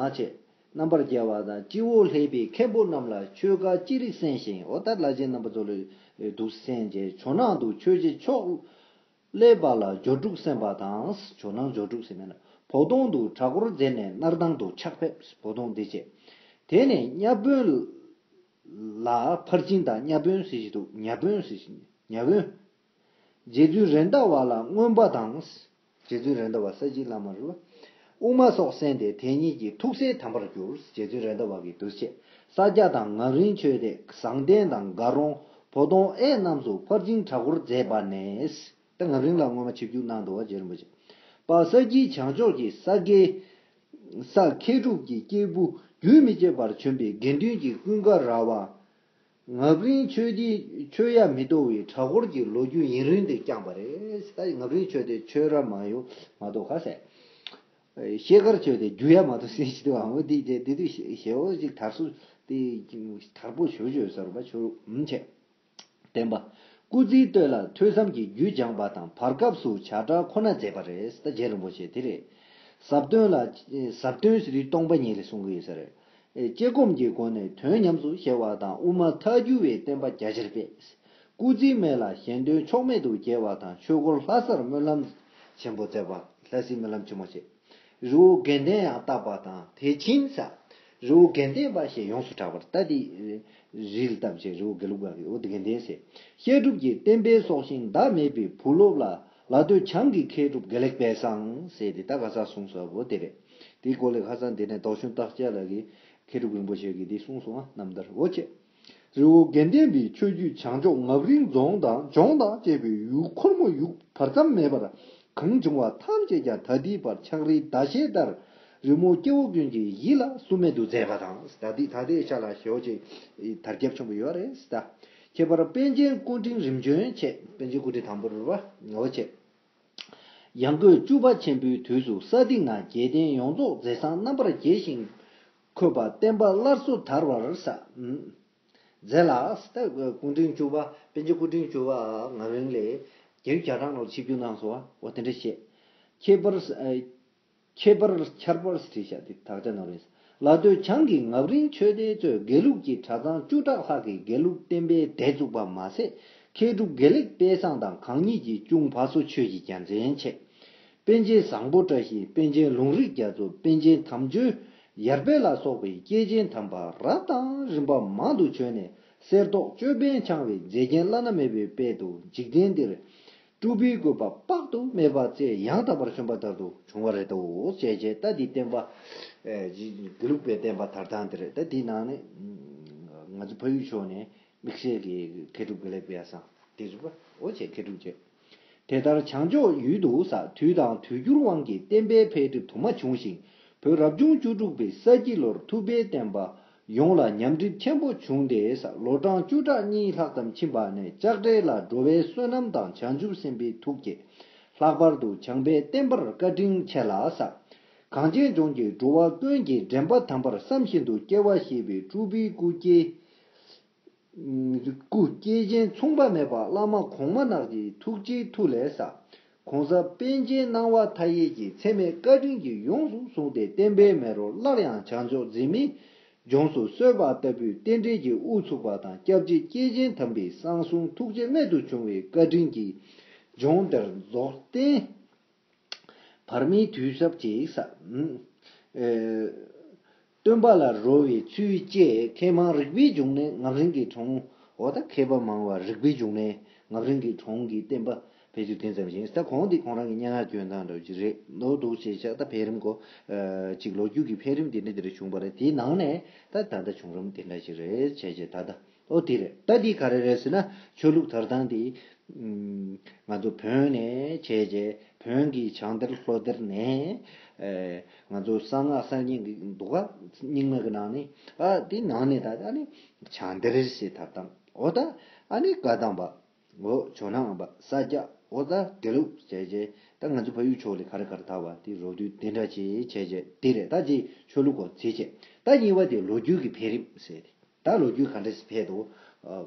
ཨ་ཅེ། རྣམ་པར་རྒྱལ་བ་དང་སྤྱི་བོ་ལྷས་པའི་མཁན་པོ་རྣམས་ལ་ཆོས་བཀའ་ཅི་རིགས་གསན་ཞིང་། འོ་ད་བླ་ཆེན་རྣམ་པ་ཚོ་ལ་འདུག་གསན་རྗེས་ཇོ་ནང་དུ་ཆོས་རྗེ་ཕྱོགས་ལས་པ་ལ་སྦྱོར་དྲུག་གསན་པ་དང་། ཇོ་ནང་སྦྱོར་དྲུག་ཟེར་མེད་ན། བོ་དོང་དུ་གྲྭ་སྐོར་མཛད་ནས་སྣར་ཐང་དུ་ཕྱག་ཕེབས། བོ་དོང་འདི་བྱས། དེ་ནས་གཉའ་བོན་ལ་ཕར་ཕྱིན་དང་། གཉའ་བོན་ཟེར་ཞིག་འདུག་གཉའ་བོན་ཟེར་ཞིག་གཉའ་བོན། རྗེ་བཙུན་རེད་མདའ་བ་ལ་མངོན་པ་དང་། རྗེ་བཙུན་རེད་མདའ་བ་ས་སྐྱའི་བླ་མ་རེད་བ། དབུ་མ་སོགས་གསན་ཏེ་དེ་ཉིད་ཀྱི་ཐུགས་སྲས་དམ་པར་གྱུར། རྗེ་བཙུན་རེད་མདའ་བ་གི་འདུ་བྱེད། ས་སྐྱ་དང་ངམ་རིང་ཆོས་སྡེ་བཟང་ལྡན་དང་དགའ་རོང་། བོ་དོང་ཨེ་རྣམས་སུ་ཕར་ཕྱིན་གྲྭ་སྐོར་མཛད་པ་ནས། ད་ངམ་རིང་ལ་སྔོན་མ་ཆིབས་བསྒྱུར་གནང་འདུག་བ། རྗེ་རིན་པོ་ཆེ། པ་ས་དཀྱིལ་བྱང་ཕྱོགས་ཀྱི་ས་དགེ་ས་མཁས་གྲུབ་ཀྱི་སྐྱེས་བུ་རྒྱུན་མི་ཆད་པར་བྱོན་པའི་དགེ་འདུན་གྱི་ཀུན་དགའ་ར་བ། ངམ་རིང་ཆོས་སྡེ་ཆོས་ཡ་མི་དོ་བའི་གྲྭ་སྐོར་གྱི་ལོ་རྒྱུས་ཡུན་རིང་དུ་བསྐྱངས་པ་རེད། ད་ངམ་རིང་ཆོས་སྡེ་ཆོས་ར་མ་ཡོང་མ་གཏོགས་ཁ་ཟས། ཤེལ་དཀར་ཆོས་སྡེ་རྒྱུ་ཡ་མ་གཏོགས་ཟིན་ཞིག་འདུག་ཨང་། འོ་དེ་དེ་དེ་དུས་ཞེ་བོ་ཅིག་དར་སུ་དེ་དར་པོ་ཞོ་ཞོ་ཟེར་བ་ཆོ་རུ་ཨུམ་ཆེ། བསྟན་པ། སྐུ་ཚེའི་སྟོད་ལ་ཐོས་བསམ་གྱི་རྒྱུད་སྦྱངས་པ་དང་། བར་སྐབས་སུ་བྱ་བྲལ་ཁོ་ན་མཛད་པ་རེད། ད་རྗེ་རིན་པོ་ཆེ་དེ་རེད། ཟབ་དོན་ལ་ཟབ་དོན་ཟེར་དུས་སྟོང་པ་ཉིད་ལ་གསུང་གི་ཡོད་ས་རེད། དཔྱད་སྒོམ་གྱི་སྒོ་ནས་དོན་ཉམས་སུ་བཞེས་པ་དང་། དབུ་མ་ཐལ་འགྱུར་བའི་བསྟན་པ་རྒྱ་ཆེར་སྤེལ། སྐུ་ཚེའི་སྨད་ལ་གཞན་དོན་ཕྱོགས་མེད་དུ་རྒྱས་པ་དང་། ཆོས་སྐོར་ལྷ་སར་སྨོན་ལམ་ཆེན་པོ་མཛད་པ། ལྷ་སའི་སྨོན་ལམ་ཆེན་མོ་བྱས། རི་བོ་དགེ་ལྡན་ཡང་བཏབ་པ་དང་། དེ་ཕྱིན་ས། རི་བོ་དགེ་ལྡན་པ་ཞེས་ཡོངས་སུ་གྲགས་པར། ད་དེ་རི་ལ་བཏབ་བྱས་རི་བོ་དགེ་ལུགས་པ་གི་འོ་དེ་དགེ་ལྡན་ཟེར། བཤད་སྒྲུབ་ཀྱི་བསྟན་པའི་སྲོག་ཤིང་ཟླ་མེད་པའི་བུ་སློབ་ལ་ལ་སྟོད་བྱང་གི་མཁས་གྲུབ་དགེ་ལེགས་དཔལ་བཟང་ཟེར་ཏེ། ད་ག་ས་གསུངས་སོ་བོ་དེ་རེད། དེའི་སྐོར་ལས་ཁ་སང་འདི་ནས་རྡོ་གཞུང་སྟག་ལྕགས་ལགས་ཀྱིས་མཁས་གྲུབ་རིན་པོ་ཆེ་གིས་འདི་གསུངས་སོང་ང་། རྣམ་ཐར་འོ་བྱས། རི་བོ་དགེ་ལྡན་པའི་ཆོས་བརྒྱུད་བྱང་ཕྱོགས་ངམ་རིང་རྫོང་དང་ལྗོངས་དང་བཅས་པའི་ཡུལ་ཁོར་མོ་ཡུག་བར་མཚམས་མེད་པར་གང་བྱུང་བ་ཐམས་ཅད་ཀྱང་ད་ལྟའི་བར་ཕྱག་རིས་ཟླ་ཤེལ་ལྟར་རི་མོ་སྐྱེ་བོ་ཀུན་གྱི་ཡིད་ལ་བསུ་མེད་དུ་མཛད་པ་དང་། ད་ལྟའི་ད་ལྟའི་ཆ་ལ་ཞེ་བོ་ཅིག་དར་ཁྱབ་ཆེན་པོ་ཡོད་རེད་ད། ཁྱད་པར་པཎ་ཆེན་སྐུ་ཕྲེང་རིམ་བྱོན་བྱས། པཎ་ཆེན་སྐུ་ཕྲེང་དང་པོ་རེད་བ། ངོ་བོ་བྱས། ཡང་སྒོས་བཅུ་པ་ཆེན་པོའི་དུས་སུ་ས་སྟེང་ན་རྒྱལ་བསྟན་ཡོངས་རྫོགས་མཛད་བཟང་རྣམ་པར་རྒྱས་ཤིང་། འཁོད་པ་བསྟན་པ་སླར་གསོ་དར་བར་ས། མཛད་ལ། ད་སྐུ་ཕྲེང་བཅུ་པ་པཎ་ཆེན་སྐུ་ཕྲེང་བཅུ་པ་ངམ་རིང་ལས་རྒྱལ་བའི་རྒྱ་གྲམ་ནང་ཆིབས་བསྒྱུར་གནང་སོང་བ། འོ་དེ་འདྲ་བཤད། ཁྱད་པར། ཁྱད་པར་ཁྱད་པར་བྲིས་བཞག་དེ་དག་ཆ་ནང་རེད། ལ་སྟོད་བྱང་གི་ངམ་རིང་ཆོས་སྡེ་གཙོས་དགེ་ལུགས་ཀྱི་གྲྭ་ཚང་བཅུ་ཕྲག་ལྷག་གིས་དགེ་ལུགས་བསྟན་པའི་སྡེ་བཙུགས་པ་མ་ཟད། མཁས་གྲུབ་དགེ་ལེགས་དཔལ་བཟང་དང་གང་ཉིད་ཀྱིས་གཅུང་བ་སོ་ཆོས་ཀྱི་རྒྱལ་མཚན་བྱས། པཎ་ཆེན་བཟང་པོ་བཀྲ་ཤིས། པཎ་ཆེན་ལུང་རིགས་རྒྱ་མཚོ། པཎ་ཆེན་དམ་ཆོས་ ཡར་འཕེལ་ལ་སོགས་པའི་སྐྱེས་ཆེན་དམ་པ་རབ་དང་རིམ་པ་མང་དུ་བྱོན་ནས་གསེར་མདོག་ཅོད་པན་འཆང་བའི་མཛེས་རྒྱན་བླ་ན་མེད་པའི་དཔལ་དུ་འཇིག་རྟེན་འདིར་སྤྲུལ་པའི་བཀོད་པ་དཔག་ཏུ་མེད་པ་བཅས་ཡང་དག་པར་བྱོན་པ་ལྟར་དུ་བྱུང་བ་རེད་དོ། ཞེས་བྱས། ད་འདི་བསྟན་པ་ཨེ་དགེ་ལུགས་པའི་བསྟན་པ་དར་སྟངས་འདི་རེད། ད་འདི་ནང་ནས་ང་ཚོ་ཕ་ཡུལ་ཕྱོགས་ནས་དམིགས་བསལ་གྱི་མཁས་གྲུབ་དགེ་ལེགས་དཔལ་བཟང་དེ་ཚོ་པ་འོ་བྱས་མཁས་གྲུབ་བྱས། དེ་ལྟར་བྱང་ཕྱོགས་ཡུལ་དུ་ས་དུས་དང་དུས་འགྱུར་དབང་གིས་བསྟན་པའི་འཕེལ་འགྲིབ་དུ་མ་བྱུང་ཞིང་། བོད་རབ་བྱུང་བཅུ་དྲུག་པའི་ས་དཀྱིལ་ལོར་ཐུབ་པའི་བསྟན་པ་ཡོངས་ལ་ཉམས་འགྲིབ་ཆེན་པོ་བྱུང་སྟེ་ས་ལོ་གྲངས་བཅུ་ཕྲག་གཉིས་ལྷག་ཙམ་ཕྱིན་པ་ནས་ལྕགས་སྤྲེལ་ལ་འགྲོ་བའི་བསོད་ནམས་དང་བྱང་ཆུབ་སེམས་དཔའི་ཐུགས་བསྐྱེད། ལྷག་པར་དུ་བྱང་པའི་བསྟན་པར་བཀའ་དྲིན་ཆེ་ལ་ས། གངས་ཅན་ལྗོངས་ཀྱི་འགྲོ་བ་ཀུན་གྱི་འདྲེན་པ་དམ་པར་བསམ་བཞིན་དུ་སྐྱེ་བ་བཞེས་པའི་སྤྲུལ་པའི་སྐུ་སྐྱེ། སྐུ་སྐྱེས་ཆེན་མཚུངས་པ་མེད་པ་བླ་མ་གོང་མ་རྣམས་ཀྱི་ཐུགས་རྗེའི་མཐུ་ལས་ས། གོང་ས་པཎ་ཆེན་སྣང་བ་མཐའ་ཡས་ཀྱི་ཚད་མེད་བཀའ་དྲིན་གྱིས་ཡོངས་སུ་བཟུང་སྟེ་བསྟན་པའི་མེ་རོ་སླར་ཡང་བྱང་ཕྱོགས་འཛིན་མའི་ལྗོངས་སུ་གསོལ་བ་ལྟ་བུའི་རྟེན་འབྲེལ་གྱི་དབུ་ཚུགས་པ་དང་སྐྱབས་རྗེ་སྐྱེས་ཆེན་དམ་པའི་གསང་གསུམ་ཐུགས་རྗེ་རྨད་དུ་བྱུང་བའི་བཀའ་དྲིན་གྱིས་ལྗོངས་འདིར་རྫོགས་ལྡན། བར་མའི་དུས་ཞབས་ཀྱི་ས། ཨེ། སྟོན་པ་ལ་རོལ་བའི་ཚུལ་བཅས་མཁས་མང་རིག་པའི་འབྱུང་གནས་ངག་རིང་གི་གྲོང་། འོ་ད་མཁས་པ་མང་བ་རིག་པའི་འབྱུང་གནས་ངག་རིང་གི་གྲོང་གི་བསྟན་པ་འཕེལ་འགྱུར་དེ་ཙམ་ཞིག་ད་གོང་འདི་ཁོང་རང་གི་སྙན་ངག་སྐྱོན་སྟངས་འདྲ་བོ་ཅིག་རེད་ལོ་འདུག་ཞེས་བྱ། ད་འཕེལ་རིམ་གོ་ཅིག་ལོ་རྒྱུས་ཀྱི་འཕེལ་རིམ་དེ་འདྲ་དེ་འདྲ་བྱུང་བ་རེད། དེའི་ནང་ནས་ད་ད་ལྟ་བྱུང་རིམ་དེ་འདྲ་ཞིག་རེད་བྱས་བྱས་ད་ལྟ། ཨོ་དེ་རེད། ད་འདི་ག་རེ་རེད་ཟེར་ན་ཆོས་ལུགས་དར་སྟངས་དེ་ང་ཚོ་བོད་ནས་བྱས་རྗེས་བོད་ཀྱི་བྱང་གཏེར་ལྷོ་གཏེར་ནས་ང་ཚོ་གསང་སྔགས་གསར་རྙིང་གི་འདུག་ག་རྙིང་མ་གི་ནང་ནས་ཨ་དེ་ནང་ནས་ད་ཨ་ནི་བྱང་གཏེར་ཞེས་དར་སྟངས་འོ་ད་ཨ་ནི་བཀའ་གདམས་པ་འོ་ཇོ་ནང་པ་ས་སྐྱ་འོ་ད་དགེ་ལུགས་བྱས་རྗེས་ད་ང་ཚོ་ཕ་ཡུལ་ཕྱོགས་ལས་ག་རེ་ག་རེ་དར་བ་དེ་རོབ་བསྡུས་དེ་འདྲ་བྱས་བྱས་རྗེས་དེ་རེད། ད་ཅི་ཆོས་ལུགས་སྐོར་ཚིག་བྱས། ད་གཉིས་པ་དེ་ལོ་རྒྱུས་ཀྱི་འཕེལ་རིམ་ཟེར་ཏེ། ད་ལོ་རྒྱུས་ག་འདྲས་འཕེལ་འདུག་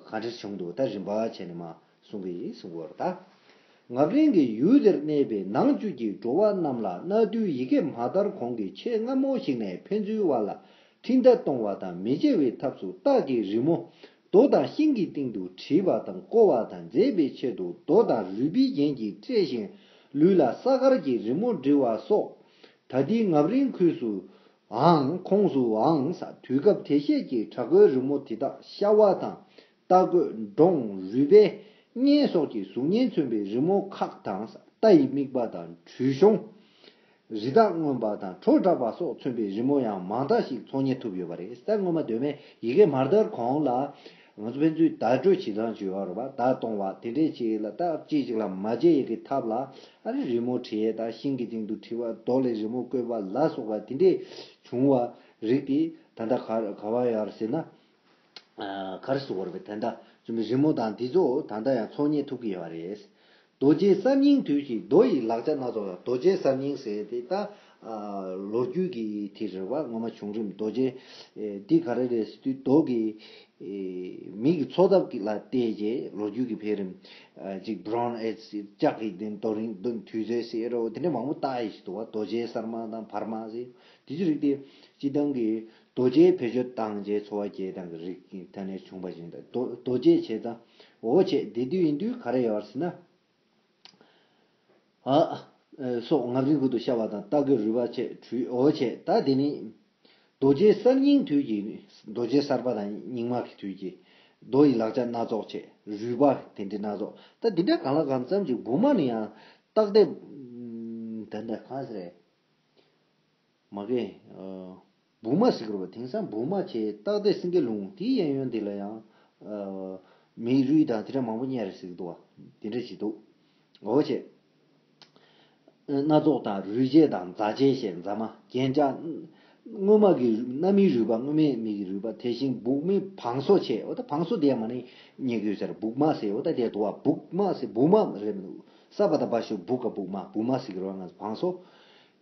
ག་འདྲས་བྱུང་འདུག་ད་རིམ་པ་བྱས་ནས་མ་གསུང་གི་ཡིན་གསུང་གི་ཡོད་རེད་ད། ངག་རིང་གི་ཡུལ་དེར་གནས་པའི་ནང་བཅུད་ཀྱི་འགྲོ་བ་རྣམས་ལ་གནའ་དུས་ཡི་གེ་མ་དར་གོང་གི་ཆེས་སྔ་མོ་ཞིག་ནས་ཕན་ཚུན་བར་ལ་འཕྲིན་བརྡ་གཏོང་བ་དང་མི་བརྗེ་བའི་ཐབས་སུ་སྟག་གི་རི་མོ་རྡོ་དང་ཤིང་གི་སྟེང་དུ་བྲིས་པ་དང་བརྐོ་བ་དང་མཛེས་པའི་ཆེད་དུ་རྡོ་དང་རུས་པའི་རྒྱན་གྱིས་སྤྲས་ཤིང་ལུས་ལ་ས་དཀར་གྱི་རི་མོ་འབྲི་བ་སོགས། ད་ལྟའི་ངག་རིང་ཁུལ་སུ། འང་ཁོངས་སུའང་ས་དུས་སྐབས་དེ་ཤེད་ཀྱི་བྲག་བརྐོས་རི་མོ་དེ་དག་ཤ་བ་དང་རྟ་རྒོད་འབྲོང་རུས་སྦལ་གཉན་སོགས་ཀྱི་གཟུགས་བརྙན་མཚོན་པའི་རི་མོ་ཁག་དང་ས་རྟ་ཡི་རྨིག་པ་དང་འབྲུ་གཤོང་། རི་དྭགས་རྔོན་པ་དང་བྲོ་འཁྲབ་པ་སོགས་མཚོན་པའི་རི་མོ་ཡང་མང་དག་ཞིག་འཚོལ་རྙེད་ཐུབ་ཡོད་པ་རེད། ས་སྔོན་མ་གདོད་མའི་ཡི་གེ་མ་དར་གོང་ལ། ང་ཚོ་ཕན་ཚུན་བརྡ་སྤྲོད་བྱེད་སྟངས་བྱེད་ཡོད་རེད་པ། བརྡ་གཏོང་བ་དེ་འདྲས་བྱེད་ལ་ད་གཅིག་གཅིག་ལ་མ་བརྗེད་ཡས་ཀྱི་ཐབས་ལ་ཨ་རི་རི་མོ་བྲིས་ཡས་དང་ཤིང་གི་སྟེང་དུ་བྲིས་པ་རྡོ་ལས་རི་མོ་བརྐོས་པ་ལ་སོགས་པ་དེ་འདྲས་བྱུང་བ་རིགས་དེ་ད་ལྟ་ག་ག་བ་ཡོད་རེད་ཟེར་ན། ག་རེ་ཟེར་དགོས་རེད་པས། ད་ལྟ་བྱུང་བའི་རི་མོ་དང་དེ་ཚོ་ད་ལྟ་ཡང་འཚོལ་རྙེད་ཐུབ་ཀྱི་ཡོད་རེད། རྡོ་རྗེ་གསར་རྙིང་དུས་ཀྱི་རྡོ་ཡི་ལག་ཆ་སྣ་ཚོགས་ལ་རྡོ་རྗེ་གསར་རྙིང་ཟེར་ཏེ་ད་ལོ་རྒྱུས་ཀྱི་དེ་རེད་བ། སྔོན་མ་བྱུང་རིམ་རྡོ་རྗེ་འདི་ག་རེ་རེད་ཟེར་དུས་རྡོ་གི་མི་གི་འཚོ་ཐབས་ཀྱི་ལ་བལྟས་རྗེས་ལོ་རྒྱུས་ཀྱི་འཕེལ་རིམ་ཅིག་Bronze Age ལྕགས་ཀྱི་དེ་རྡོ་རིང་དུས་ཚོད་ཟེར་རོ་དེ་འདྲ་མང་པོ་བཏགས་ཡི་ཞིག་འདུག་བ། རྡོ་རྗེ་གསར་མ་དང་བར་མ་ཟེར་དེ་ཚོ་རིགས་དེ་སྤྱི་བཏང་གི་རྡོ་རྗེའི་བེད་སྤྱོད་བཏང་རྗེས་འཚོ་བ་སྐྱེལ་སྟངས་ཀྱི་རིགས་ཀྱི་ཐ་སྙད་བྱུང་བ་ཞིག་འདུག་རྡོ་རྗེ་བྱས་ཙང་འོ་བྱས་དེ་དུས་ཡིན་དུས་ག་རེ་ཡོད་ཟེར་ན། ཨ། སོགས་ངག་རིང་ཁུལ་དུ་ཤ་བ་དང་རྟ་རྒོད་རུས་པ་བཅས་བྲུས་འོ་བྱས་ད་དེ་ནི། རྡོ་རྗེ་གསར་རྙིང་དུས་ཀྱི་རྡོ་རྗེ་གསར་པ་དང་རྙིང་མ་གི་དུས་ཀྱི་རྡོ་ཡི་ལག་ཆ་སྣ་ཚོགས་བྱས་རུས་པ་དེ་འདྲ་སྣ་ཚོགས་ད་འདི་འདྲ་གང་ལ་གང་འཚམ་ཅིག་བུ་མ་ནི་ཡང་སྟག་ལྡེབ་ད་འདྲ་གང་ཟེར་རེད། མ་གི། བུ་མ་ཟེར་གི་རེད་པ། དེང་སང་བུ་མ་བྱས་སྟག་ལྡེབ་སེང་གེ་ལུང་དེའི་གཡས་གཡོན་དེ་ལ་ཡང་། མིའི་རུས་དང་དེ་འདྲ་མང་པོ་རྙེད་རེད་ཟེར་གི་འདུག་བ། དེ་འདྲ་ཞིག་འདུག་འོ་བྱས། སྣ་ཚོགས་དང་རུས་བྱད་དང་རྫ་བྱད་ཞེས་རྫ་མ་རྒྱན་ཆ། སྔོན་མ་གི་སྣ་མིའི་རུས་པ་སྔོན་མའི་མི་གི་རུས་པ་དེ་བཞིན་སྦུག་མའི་བང་སོ་བྱས། འོ་ད་བང་སོ་དེ་ཡང་མ་ནི་རྙེད་གི་ཡོད་ཟེར། སྦུག་མ་ཟེར་འོ་ད་དེ་འདུག་བ། སྦུག་མ་ཟེར་སྦུག་མ་རེད་མི་འདུག་ས་པ་ད་བ་ཞབས་ཀྱུ་སྦུ་ག་སྦུག་མ་སྦུག་མ་ཟེར་གི་རེད་བ། ང་ཚོ་བང་སོ།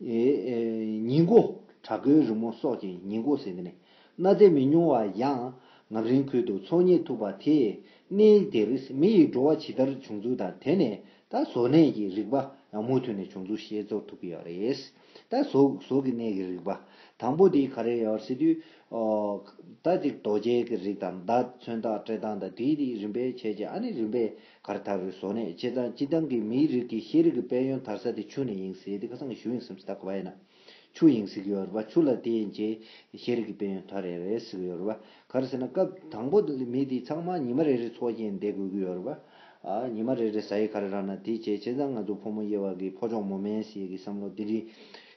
ཨེ་ཨེ་ཉིན་མགོ་བྲག་བརྐོས་རི་མོ་སོགས་ཀྱི་ཉིན་མགོ་ཟེར་འདི་ནི་གནའ་རྫས་མི་ཉུང་བ་ཡང་ངམ་རིང་ཁུལ་དུ་འཚོལ་རྙེད་ཐུབ་པ་དེས་གནས་དེར་མི་ཡི་འགྲོ་བ་ཇི་ལྟར་བྱུང་ཚུལ་དང་དེ་ནས་ད་བཟོ་གནས་ཀྱི་རིག་པ་ཡང་མུ་མཐུད་ནས་བྱུང་ཚུལ་ཤེས་རྟོགས་ཐུབ་ཀྱི་ཡོད་རེད། ད་བཟོ་བཟོ་གི་གནས་ཀྱི་རིག་པ་དང་པོ་དེ་ག་རེ་ཡོད་ཟེར་དུས། ཨོ། ད་ཅིག་རྡོ་རྗེ་གི་རིགས་དང་མདའ་མཚོན་རྟགས་སྤྲད་སྟངས་དང་དེའི་དེའི་རིམ་པས་བྱས་རྗེས་ཨ་ནི་རིམ་པས་གར་དར་བའི་བཟོ་གནས་བྱས་ཙང་སྤྱི་བཏང་གི་མིའི་རིགས་ཀྱི་ཤེས་རིག་གི་དཔལ་ཡོན་དར་ས་དེ་ཆུ་ནས་ཡིན་ཟེར་དེ་ཁ་སང་གི་ཞུ་ཡིན་བསམ་སྲིད་ད་གོ་བ་ཡིན་ན། ཆུ་ཡིན་ཟེར་གྱི་ཡོད་རེད་པ། ཆུ་ལ་བརྟེན་བྱས་ཤེས་རིག་གི་དཔལ་ཡོན་དར་ཡས་རེད་ཟེར་གྱི་ཡོད་རེད་པ། ག་རེ་ཟེར་ན་སྐབས་དང་པོ་མི་དེ་ཚང་མ་ཉི་མ་རེ་རེ་འཚོ་བ་སྐྱེལ་བསྡད་དགོས་ཀྱི་ཡོད་རེད་པ། ཨ་ཉི་མ་རེ་རེ་ཟ་ཡས་ག་རེ་རག་ན་དེ་བྱས། བྱས་ཙང་ང་ཚོ་ཕོ་མོ་དབྱེ་བ་གི་ཕོ་ཕྱོགས་མོ་མེན་ཟེར་གྱི་བསམ་བློ་དེ་རིགས་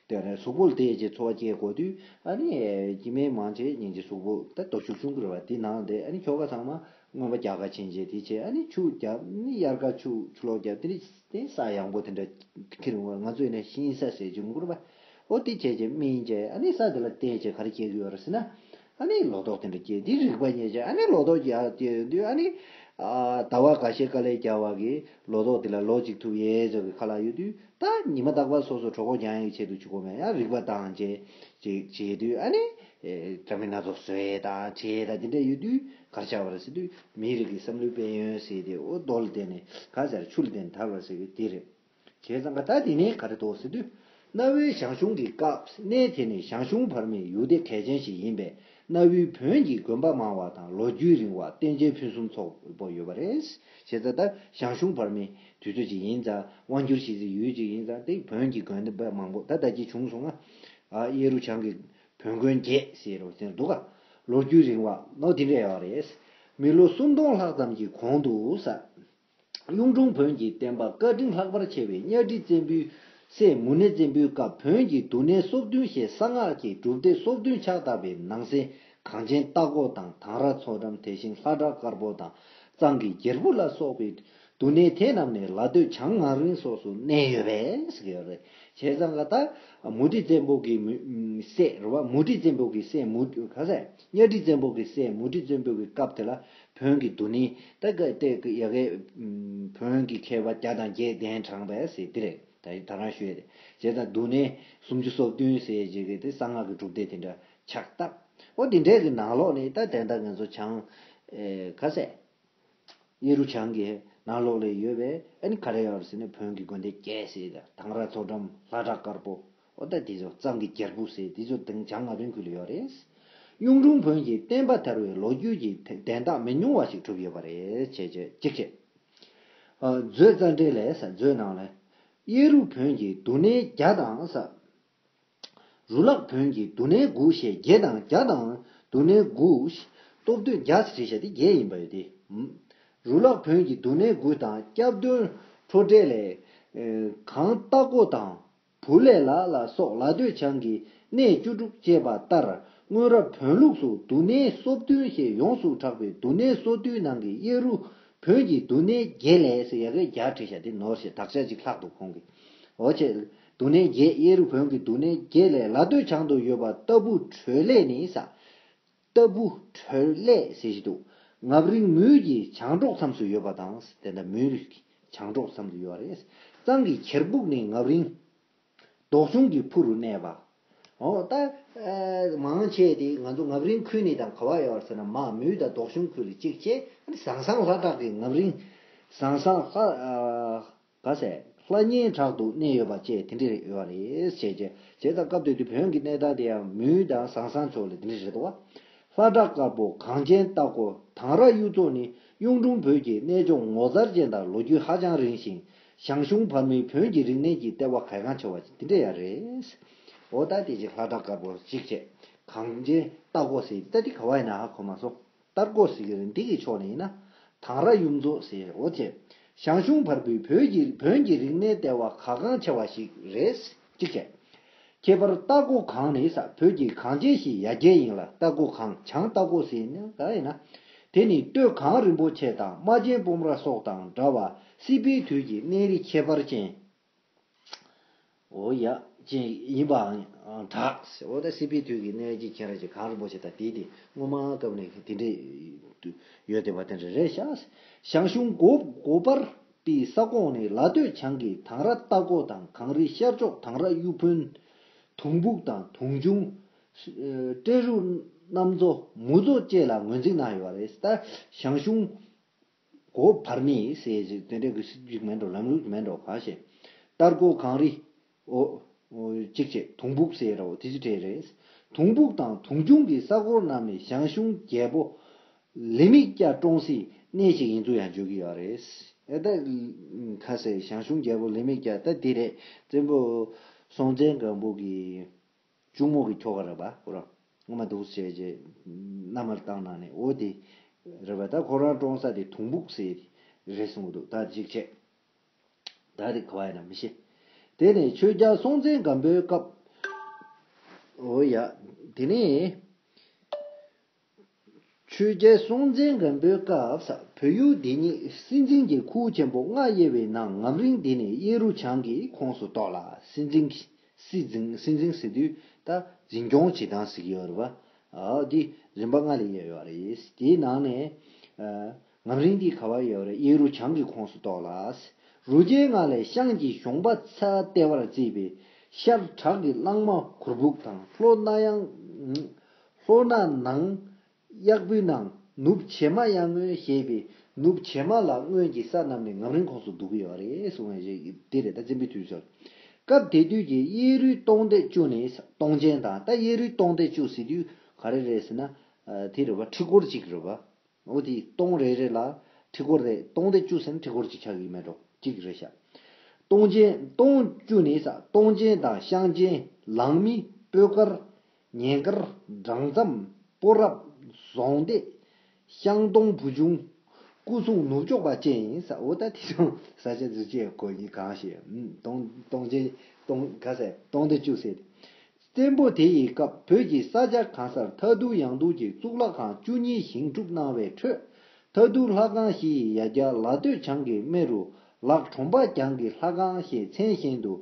དེ་རེད། གཟུགས་པོ་ལ་བལྟས་བྱས་འཚོ་བ་སྐྱེལ་དགོས་དུས་ཨ་ནི་སྐྱེ་དམན་མང་ཆེ་སྙིང་རྗེ་གཟུགས་པོ་ད་སྟོབས་ཤུགས་ཆུང་གི་རེད་པ། དེ་ནང་དེ་ཨ་ནི་ཁྱོ་ག་ཚང་མ་རྔོན་པ་རྒྱག་ག་ཕྱིན་བྱས་དེ་བྱས། ཨ་ནི་ཆུ་རྒྱབ་ནི་དབྱར་ཁ་ཆུ་ཆུ་ལོག་རྒྱབ་དེ་ནི་དེ་ས་ཡངས་པོ་དེ་འདྲ་ཁྱེར་འོང་། ང་ཚོ་ཡིན་ན་ཤིང་ས་ཟེར་གྱི་འོང་གི་རེད་པ། འོ་དེ་བྱས་བྱས་སྨིན་བྱས་ཨ་ནི་ས་དེ་ལ་བརྟེན་བྱས་ག་རེ་སྐྱེ་གི་ཡོད་རེད་ཟེར་ན། ཨ་ནི་ལོ་ཏོག་དེ་འདྲ་སྐྱེ། དེ་རིག་པ་རྙེད་བྱས་ཨ་ནི་ལོ་ཏོག་རྒྱག་སྐྱེ་དུས་ཨ་ནི་ཨ་ཟླ་བ་འགའ་ཤས་དཀའ་ལས་རྒྱག་པ་གི་ལོ་ཏོག་དེ་ལ་ལོ་གཅིག་ཐུབ་ཡས་ཟེར་གི་ཁ་ལག་ཡོད་དུས། ད་ཉི་མ་རྟག་པར་སོ་སོ་གྲོད་ཁོག་རྒྱག་ཡས་ཆེད་དུ་ཆུ་ཁོ་མེད་ཡང་རིག་པ་བཏང་བྱས་ཅིག་བྱེད་དུས་ཨ་ནི་ཨེ་འདྲ་མིན་སྣ་ཚོགས་བཟོ་ཡས་དང་བྱེད་ཡས་དང་དེ་འདྲ་ཡོད་དུས་ག་རེ་ཆགས་པ་རེད་ཟེར་དུས། མིའི་རིགས་ཀྱི་བསམ་བློའི་དཔལ་ཡོན་ཟེར་དེ་འོ་རྡོ་ལ་བརྟེན་ནས་ག་ཟེར་ཆུ་ལ་བརྟེན་ནས་དར་བ་ཟེར་གི་དེ་རེད། བྱས་ཙང་ཀ་ད་དེ་ནས་ག་རེ་འདུག་ཟེར་དུས། གནའ་བོའི་ཞང་ཞུང་གི་སྐབས་གནས་དེ་ནི་ཞང་ཞུང་བར་མའི་ཡུལ་སྡེ་གལ་ཆེན་ཞིག་ཡིན་པས། གནའ་བོའི་བོན་གྱི་དགོན་པ་མང་བ་དང་ལོ་རྒྱུས་རིང་བ་རྟེན་ཅན་ཕུན་སུམ་ཚོགས་པོ་ཡོད་པ་རེད། བྱས་ཙང་ད་ཞང་ཞུང་བར་མའི་དུས་ཚོད་ཅིག་ཡིན་ཙང་། དབང་སྒྱུར་བྱེད་སའི་ཡུལ་ཅིག་ཡིན་ཙང་དེ་བོན་གྱི་དགོན་པ་མང་པོ་ད་ལྟ་ཅིག་བྱུང་སོང་ང་། ཨ་གཡས་རུ་བྱང་གི་བོན་དགོན་བརྒྱད་ཟེར་རོ་ཟེར་འདུག་ག་ལོ་རྒྱུས་རིང་བ་ནོ་དེ་འདྲ་ཡོད་རེད། མི་ལོ་སུམ་སྟོང་ལྷག་ཙམ་གྱི་གོང་དུ་ས། གཡུང་དྲུང་བོན་གྱི་བསྟན་པ་བཀའ་དྲིན་ལྷག་པར་ཆེ་བའི་གཉའ་ཁྲི་བཙན་པོའི་སྲས་མུ་ནེ་བཙན་པོའི་སྐབས་བོན་གྱི་འདུ་གནས་སོ་བདུན་ཞེས་གསང་སྔགས་ཀྱི་སྒྲུབ་སྡེ་སོ་བདུན་ཕྱག་བཏབ་པའི་ནང་གསེས་གངས་ཅན་སྟག་གོ་དང་དང་ར་མཚོ་འགྲམ། དེ་བཞིན་ལྷ་བྲག་དཀར་པོ་དང་གཙང་གི་རྒྱལ་པོ་ལ་སོགས་པའི་འདུ་གནས་དེ་རྣམས་ནི་ལ་སྟོད་བྱང་ངམ་རིང་སོགས་སུ་གནས་ཡོད་པས་ཟེར་གྱི་ཡོད་རེད། བྱས་ཙང་ཀ་ད་མུ་ཁྲི་བཙན་པོ་གི་མུ་སྲས་རེད་བ། མུ་ཁྲི་བཙན་པོ་གི་སྲས་མུ་ག་ཟེར་གཉའ་ཁྲི་བཙན་པོ་གི་སྲས་མུ་ཁྲི་བཙན་པོ་གི་སྐབས་དེ་ལ་བོན་གྱི་འདུ་གནས་ད་ག་ཏེ་ཡ་གའི་བོན་གྱི་མཁས་པ་བརྒྱ་དང་བརྒྱད་གདན་དྲངས་པས་ཟེར་དེ་རེད། ད་ད་རང་ཞུས་ཏེ་བྱས་ཙང་འདུ་གནས་སུམ་ཅུ་སོ་བདུན་ཟེར་བྱེད་ཀྱི་དེ་གསང་སྔགས་ཀྱི་སྒྲུབ་སྡེ་དེ་འདྲ་ཕྱག་བཏབ། འོ་དེ་འདྲའི་གི་ནང་ལོགས་ནས་ད་དེ་འདྲ་ང་ཚོ་བྱང་ཨེ་ག་ཟེར། གཡས་རུ་བྱང་གི་ནང་ལོགས་ལ་ཡོད་པའི་ཨ་ནི་ག་རེ་ཡོད་ཟེར་ན་བོན་གྱི་དགོན་སྡེ་བརྒྱད་ཟེར་ད་དང་ར་མཚོ་འགྲམ་ལྷ་བྲག་དཀར་པོ། འོ་ད་དེ་ཚོ་གཙང་གི་རྒྱལ་པོ་ཟེར་དེ་ཚོ་དེང་བྱང་ངམ་རིང་ཁུལ་ལ་ཡོད་རེད། གཡུང་དྲུང་བོན་གྱི་བསྟན་པ་དར་བའི་ལོ་རྒྱུས་ཀྱི་དན་རྟགས་མི་ཉུང་བ་ཞིག་གྲུབ་ཡོད་པ་རེད། བྱས་བྱས་གཅིག་བྱས། མཛོད་རྩ་འགྲེལ་ལས་ས་མཛོད་ནང་ལས། གཡས་རུ་བོན་གྱི་འདུ་གནས་བརྒྱ་དང་ས། རུ་ལག་བོན་གྱི་འདུ་གནས་དགུ་ཞེས་བརྒྱད་དང་བརྒྱ་དང་འདུ་གནས་དགུ། སྟོབས་དོན་བརྒྱ་ཟེར་བྲིས་བཞག་དེ་བརྒྱད་ཡིན་པ་ཡོད་དེ། རུ་ལག་བོན་གྱི་འདུ་གནས་དགུ་དང་སྐྱབས་དོན་ཁྲོ་འབྲེལ་ལས། གངས་སྟག་གོ་དང་བུ་ལས་ལ་ལ་སོགས་ལ་སྟོད་བྱང་གི་གནས་བཅུ་དྲུག་ཅེས་པ་ལྟར་སྔོན་རབས་བོན་ལུགས་སུ་འདུ་གནས་སོ་བདུན་ཞེས་ཡོངས་སུ་གྲགས་པའི་འདུ་གནས་སོ་བདུན་ནང་གི་གཡས་རུ་བོན་གྱི་འདུ་གནས་བརྒྱད་ལས་ཟེར་ཡ་གི་བརྒྱ་བྲིས་བཞག་དེ་ནོར་ཞེས་དག་ཆ་གཅིག་ལྷག་འདུག་ཁོང་གིས། འོ་བྱས། འདུ་གནས་བརྒྱད། གཡས་རུ་བོན་གྱི་འདུ་གནས་བརྒྱད་ལས་ལ་སྟོད་བྱང་དུ་ཡོད་པ་ལྟ་བུ་གྲོལ་ལས་ནི་ས། ལྟ་བུ་གྲོལ་ལས་ཟེར་ཞིག་འདུག་ངམ་རིང་མུལ་གྱི་བྱང་འབྲོག་མཚམས་སུ་ཡོད་པ་དང་། དེ་འདྲ་མུལ་གྱི་བྱང་འབྲོག་མཚམས་སུ་ཡོད་རེད། གཙང་གི་གྱེར་སྦུག་ནི་ངམ་རིང་། མདོག་ཆུང་གི་ཕུ་རུ་གནས་པ། འོ་ད། མང་ཆེ་དེ་ང་ཚོ་ངམ་རིང་ཁུལ་ནས་དང་ག་བ་ཡོད་ཟེར་ན་མ་མུལ་དང་མདོག་ཆུང་ཁུལ་ལ་གཅིག་བྱས། ཨ་ནི་ཟང་ཟང་ལྷ་བྲག་གི་ངམ་རིང་། ཟང་ཟང་ལྷ། ག་ཟེར། ལྷ་གཉན་བྲག་ཏུ་གནས་ཡོད་པ་བཅས་དེ་འདྲ་ཡོད་རེད་བྱས་བྱས། བྱས་ཙང་སྐབས་དེ་དུས་བོན་གྱི་གནས་སྟངས་དེ་ཡང་མུལ་དང་ཟང་ཟང་ཕྱོགས་ལ་དེ་འདྲ་རེད་དོ། ལྷ་བྲག་དཀར་པོ་གངས་ཅན་སྟག་གོ་དང་ར་གཡུ་མཚོ་ནི་གཡུང་དྲུང་བོན་གྱི་གནས་མཆོག་ངོ་མཚར་ཅན་དང་ལོ་རྒྱུས་ཧ་ཅང་རིང་ཞིང་། ཞང་ཞུང་བར་མའི་བོན་གྱི་རིག་གནས་ཀྱི་ལྟེ་བ་གལ་འགངས་ཆེ་བ་དེ་འདྲ་ཡང་རེད། འོ་ད་དེ་ཅིག་ལྷ་བྲག་དཀར་པོ་གཅིག་བྱས། གངས་ཅན་སྟག་གོ་ཟེར་ད་དེ་ག་བ་ཡིན་ན་ཧ་གོ་མ་སོང་། སྟག་གོ་ཟེར་གྱི་རེད། འདི་གི་ཕྱོགས་ནས་ཡིན་ན་དང་ར་གཡུ་མཚོ་ཟེར། འོ་བྱས། ཞང་ཞུང་བར་པའི་བོད་ཀྱི་བོན་གྱི་རིག་གནས་ལྟེ་བ་གལ་འགངས་ཆེ་བ་ཞིག་རེད། གཅིག་བྱས། ཁྱད་པར་སྟག་གོ་གངས་ནི་ས་བོད་ཀྱི་གངས་ཅན་ཞིག་ཡ་གྱལ་ཡིན་ལ། སྟག་གོ་གངས་བྱང་སྟག་གོ་ཟེར་ནི་ག་ཡིན་ན། དེ་ནི་སྟོད་གངས་རིན་པོ་ཆེ་དང་རྨ་ཆེན་སྤོམ་ར་སོགས་དང་འདྲ་བ་སི་པའི་དུས་ཀྱི་གནས་རི་ཁྱད་པར་ཅན། འོ་ཡ། ཅན་ཡིན་པའང་གྲགས། འོ་ད་སི་པའི་དུས་ཀྱི་གནས་རི་ཁྱད་པར་ཅན་གངས་རིན་པོ་ཆེ་དང་དེའི་དེ་སྔོན་མ་སྐབས་ནས་དེ་འདྲས་ཡོད་བསྡད་པ་དེ་འདྲ་རེད་ཤག་ཞང་ཞུང་གོ་གོ་པར། པའི་ས་ཁོངས་ནི་ལ་སྟོད་བྱང་གི་དང་ར་སྟག་གོ་དང་གངས་རིའི་ཤར་ཕྱོགས་དང་ར་གཡུ་ཕུན། དུང་སྦུག་དང་དུང་ཆུང་། སྤྲེལ་རུ་གནམ་མཚོ་མུ་མཚོ་བཅས་ལ་ངོས་འཛིན་གནང་ཡོད་པ་རེད། ད་ཞང་ཞུང་། གོ་བར་མི་ཟེར་ཅིག་དེ་འདྲའི་གི་ཞིག་མེད་འགྲོ། ལམ་ལུགས་མེད་འགྲོ་ག་ཞེས། སྟག་གོ་གངས་རི། འོ། གཅིག་བྱས་དུང་སྦུག་ཟེར་རོ་དེ་ཅི་བྲིས་རེད། དུང་སྦུག་དང་དུང་ཆུང་གི་ས་ཁོངས་རྣམས་ནི་ཞང་ཞུང་རྒྱལ་པོ། ལི་མིག་སྐྱ་བཀྲོངས་སའི་གནས་ཤིག་ཡིན་ཚུལ་ཡང་བརྗོད་ཀྱི་ཡོད་རེད། ཨེ་ད། ཁ་ཟེར་ཞང་ཞུང་རྒྱལ་པོ་ལི་མིག་སྐྱ་ད་འདི་རེད། བཙན་པོ་སྲོང་བཙན་སྒམ་པོ་གི་ གཅུང་མོ་གི་ཁྱོ་ག་རེད་པ། ཁོ་རང་ངོ་མ་འདུག་བྱས་རྗེས་མནའ་མར་བཏང་གནང་ནས། འོ་དེ་རེད་པ། ད་ཁོ་རང་བཀྲོངས་ས་དེ་དུང་སྦུག་ཟེར་རེད་གསུངས་འདུག་ད་གཅིག་བྱས། ད་དེ་ག་བ་ཡིན་ན་མི་ཤེས། དེ་ནས་ཆོས་རྒྱལ་སྲོང་བཙན་སྒམ་པོའི་སྐབས། འོ་ཡ། དེ་ནས་ཆོས་རྒྱལ་སྲོང་བཙན་སྒམ་པོའི་སྐབས་བོད་ཡུལ་འདི་ཉིད་སྲིད་འཛིན་གྱི་ཁུལ་ཆེན་པོ་ལྔ་དབྱེ་བའི་ནང་ངམ་རིང་འདི་ནི་གཡས་རུ་བྱང་གི་ཁོངས་སུ་གཏོགས་ལ། སྲིད་འཛིན་གྱི་སྲིད་འཛིན་སྲིད་འཛིན་ཟེར་དུས་ད་འཛིན་སྐྱོང་བྱེད་སྟངས་ཟེར་གྱི་ཡོད་རེད་པ། འོ་འདི་རིམ་པ་ལྔ་ལ་དབྱེ་ཡོད་རེད། དེའི་ནང་ནས། ཨ། ངམ་རིང་འདི་ག་བ་ཡོད་རེད། གཡས་རུ་བྱང་གི་ཁོངས་སུ་གཏོགས་ལ། རུ་རྒྱལ་ལྔ་ལས་ཤངས་ཀྱི་གཞོང་པ་ཚ་ལྟེ་བར་བརྩིས་པའི་ཤར་བྲག་གི་གླང་མ་གུར་སྦུག་དང་། ལྷོ་སྣ་ཡང་། ལྷོ་སྣ་ནང་གཡག་པོའི་ནང་ནུབ་བྱེ་མ་གཡང་སྔོན་ཞེས་པའི་ནུབ་བྱེ་མ་ལ་སྔོན་གྱི་ས་རྣམས་ནི་ངམ་རིང་ཁོངས་སུ་འདུ་གི་ཡོད་རེད་གསུངས་པ་ཞིག་དེ་རེད། ད་བཙན་པོའི་དུས་སུ། སྐབས་དེ་དུས་ཀྱི་གཡས་རུའི་སྟོང་སྡེ་བཅུ་ནི་སྟོང་ཆེན་དང་། ད་གཡས་རུའི་སྟོང་སྡེ་བཅུ་ཟེར་དུས་ག་རེ་རེད་ཟེར་ན། ཨ། དེ་རེད་པ། ཁྲི་སྐོར་གཅིག་རེད་པ། འོ་དེ་སྟོང་རེ་རེ་ལ་ཁྲི་སྐོར་རེ། སྟོང་སྡེ་བཅུ་ཟེར་ན་ཁྲི་སྐོར་གཅིག་ཆགས་ཀྱི་མེད་འགྲོ། གཅིག་རེད་ཤག་སྟོང་ཆེན། སྟོང་བཅུ་ནི་ས། སྟོང་ཆེན་དང་ཤངས་ཆེན། ལང་མི། སྤོས་དཀར། ཉེན་དཀར། སྦྲང་རྩམ། སྤོ་རབ། ཟོང་སྡེ། ཤང་སྟོང་བུ་ཆུང་། སྐུ་སྲུང་ནུབ་ཕྱོགས་པ་བཅས་ཡིན་ས། འོ་ད་དེ་ཚོ་ས་ཆ་ཚོ་བཅས་གོ་གི་གང་ཞིག་སྟོང་སྟོང་ཆེན་སྟོང་ག་ས་སྟོང་སྡེ་བཅུ་ཟེར། བཙན་པོ་དེ་ཡི་སྐབས་བོད་ཀྱི་ས་ཆ་གང་སར་མཐའ་འདུལ་ཡང་འདུལ་གྱི་གཙུག་ལག་ཁང་བཅུ་གཉིས་བཞེངས་གྲུབ་གནང་བའི་ཁྲོད། མཐའ་འདུལ་ལྷ་ཁང་བཞི་ཡི་ཡ་གྱལ་ལ་སྟོད་བྱང་གི་སྨད་རུ་ལག་གྲོང་པ་གྱང་གི་ལྷ་ཁང་ཞེས་མཚན་གཞན་དུ།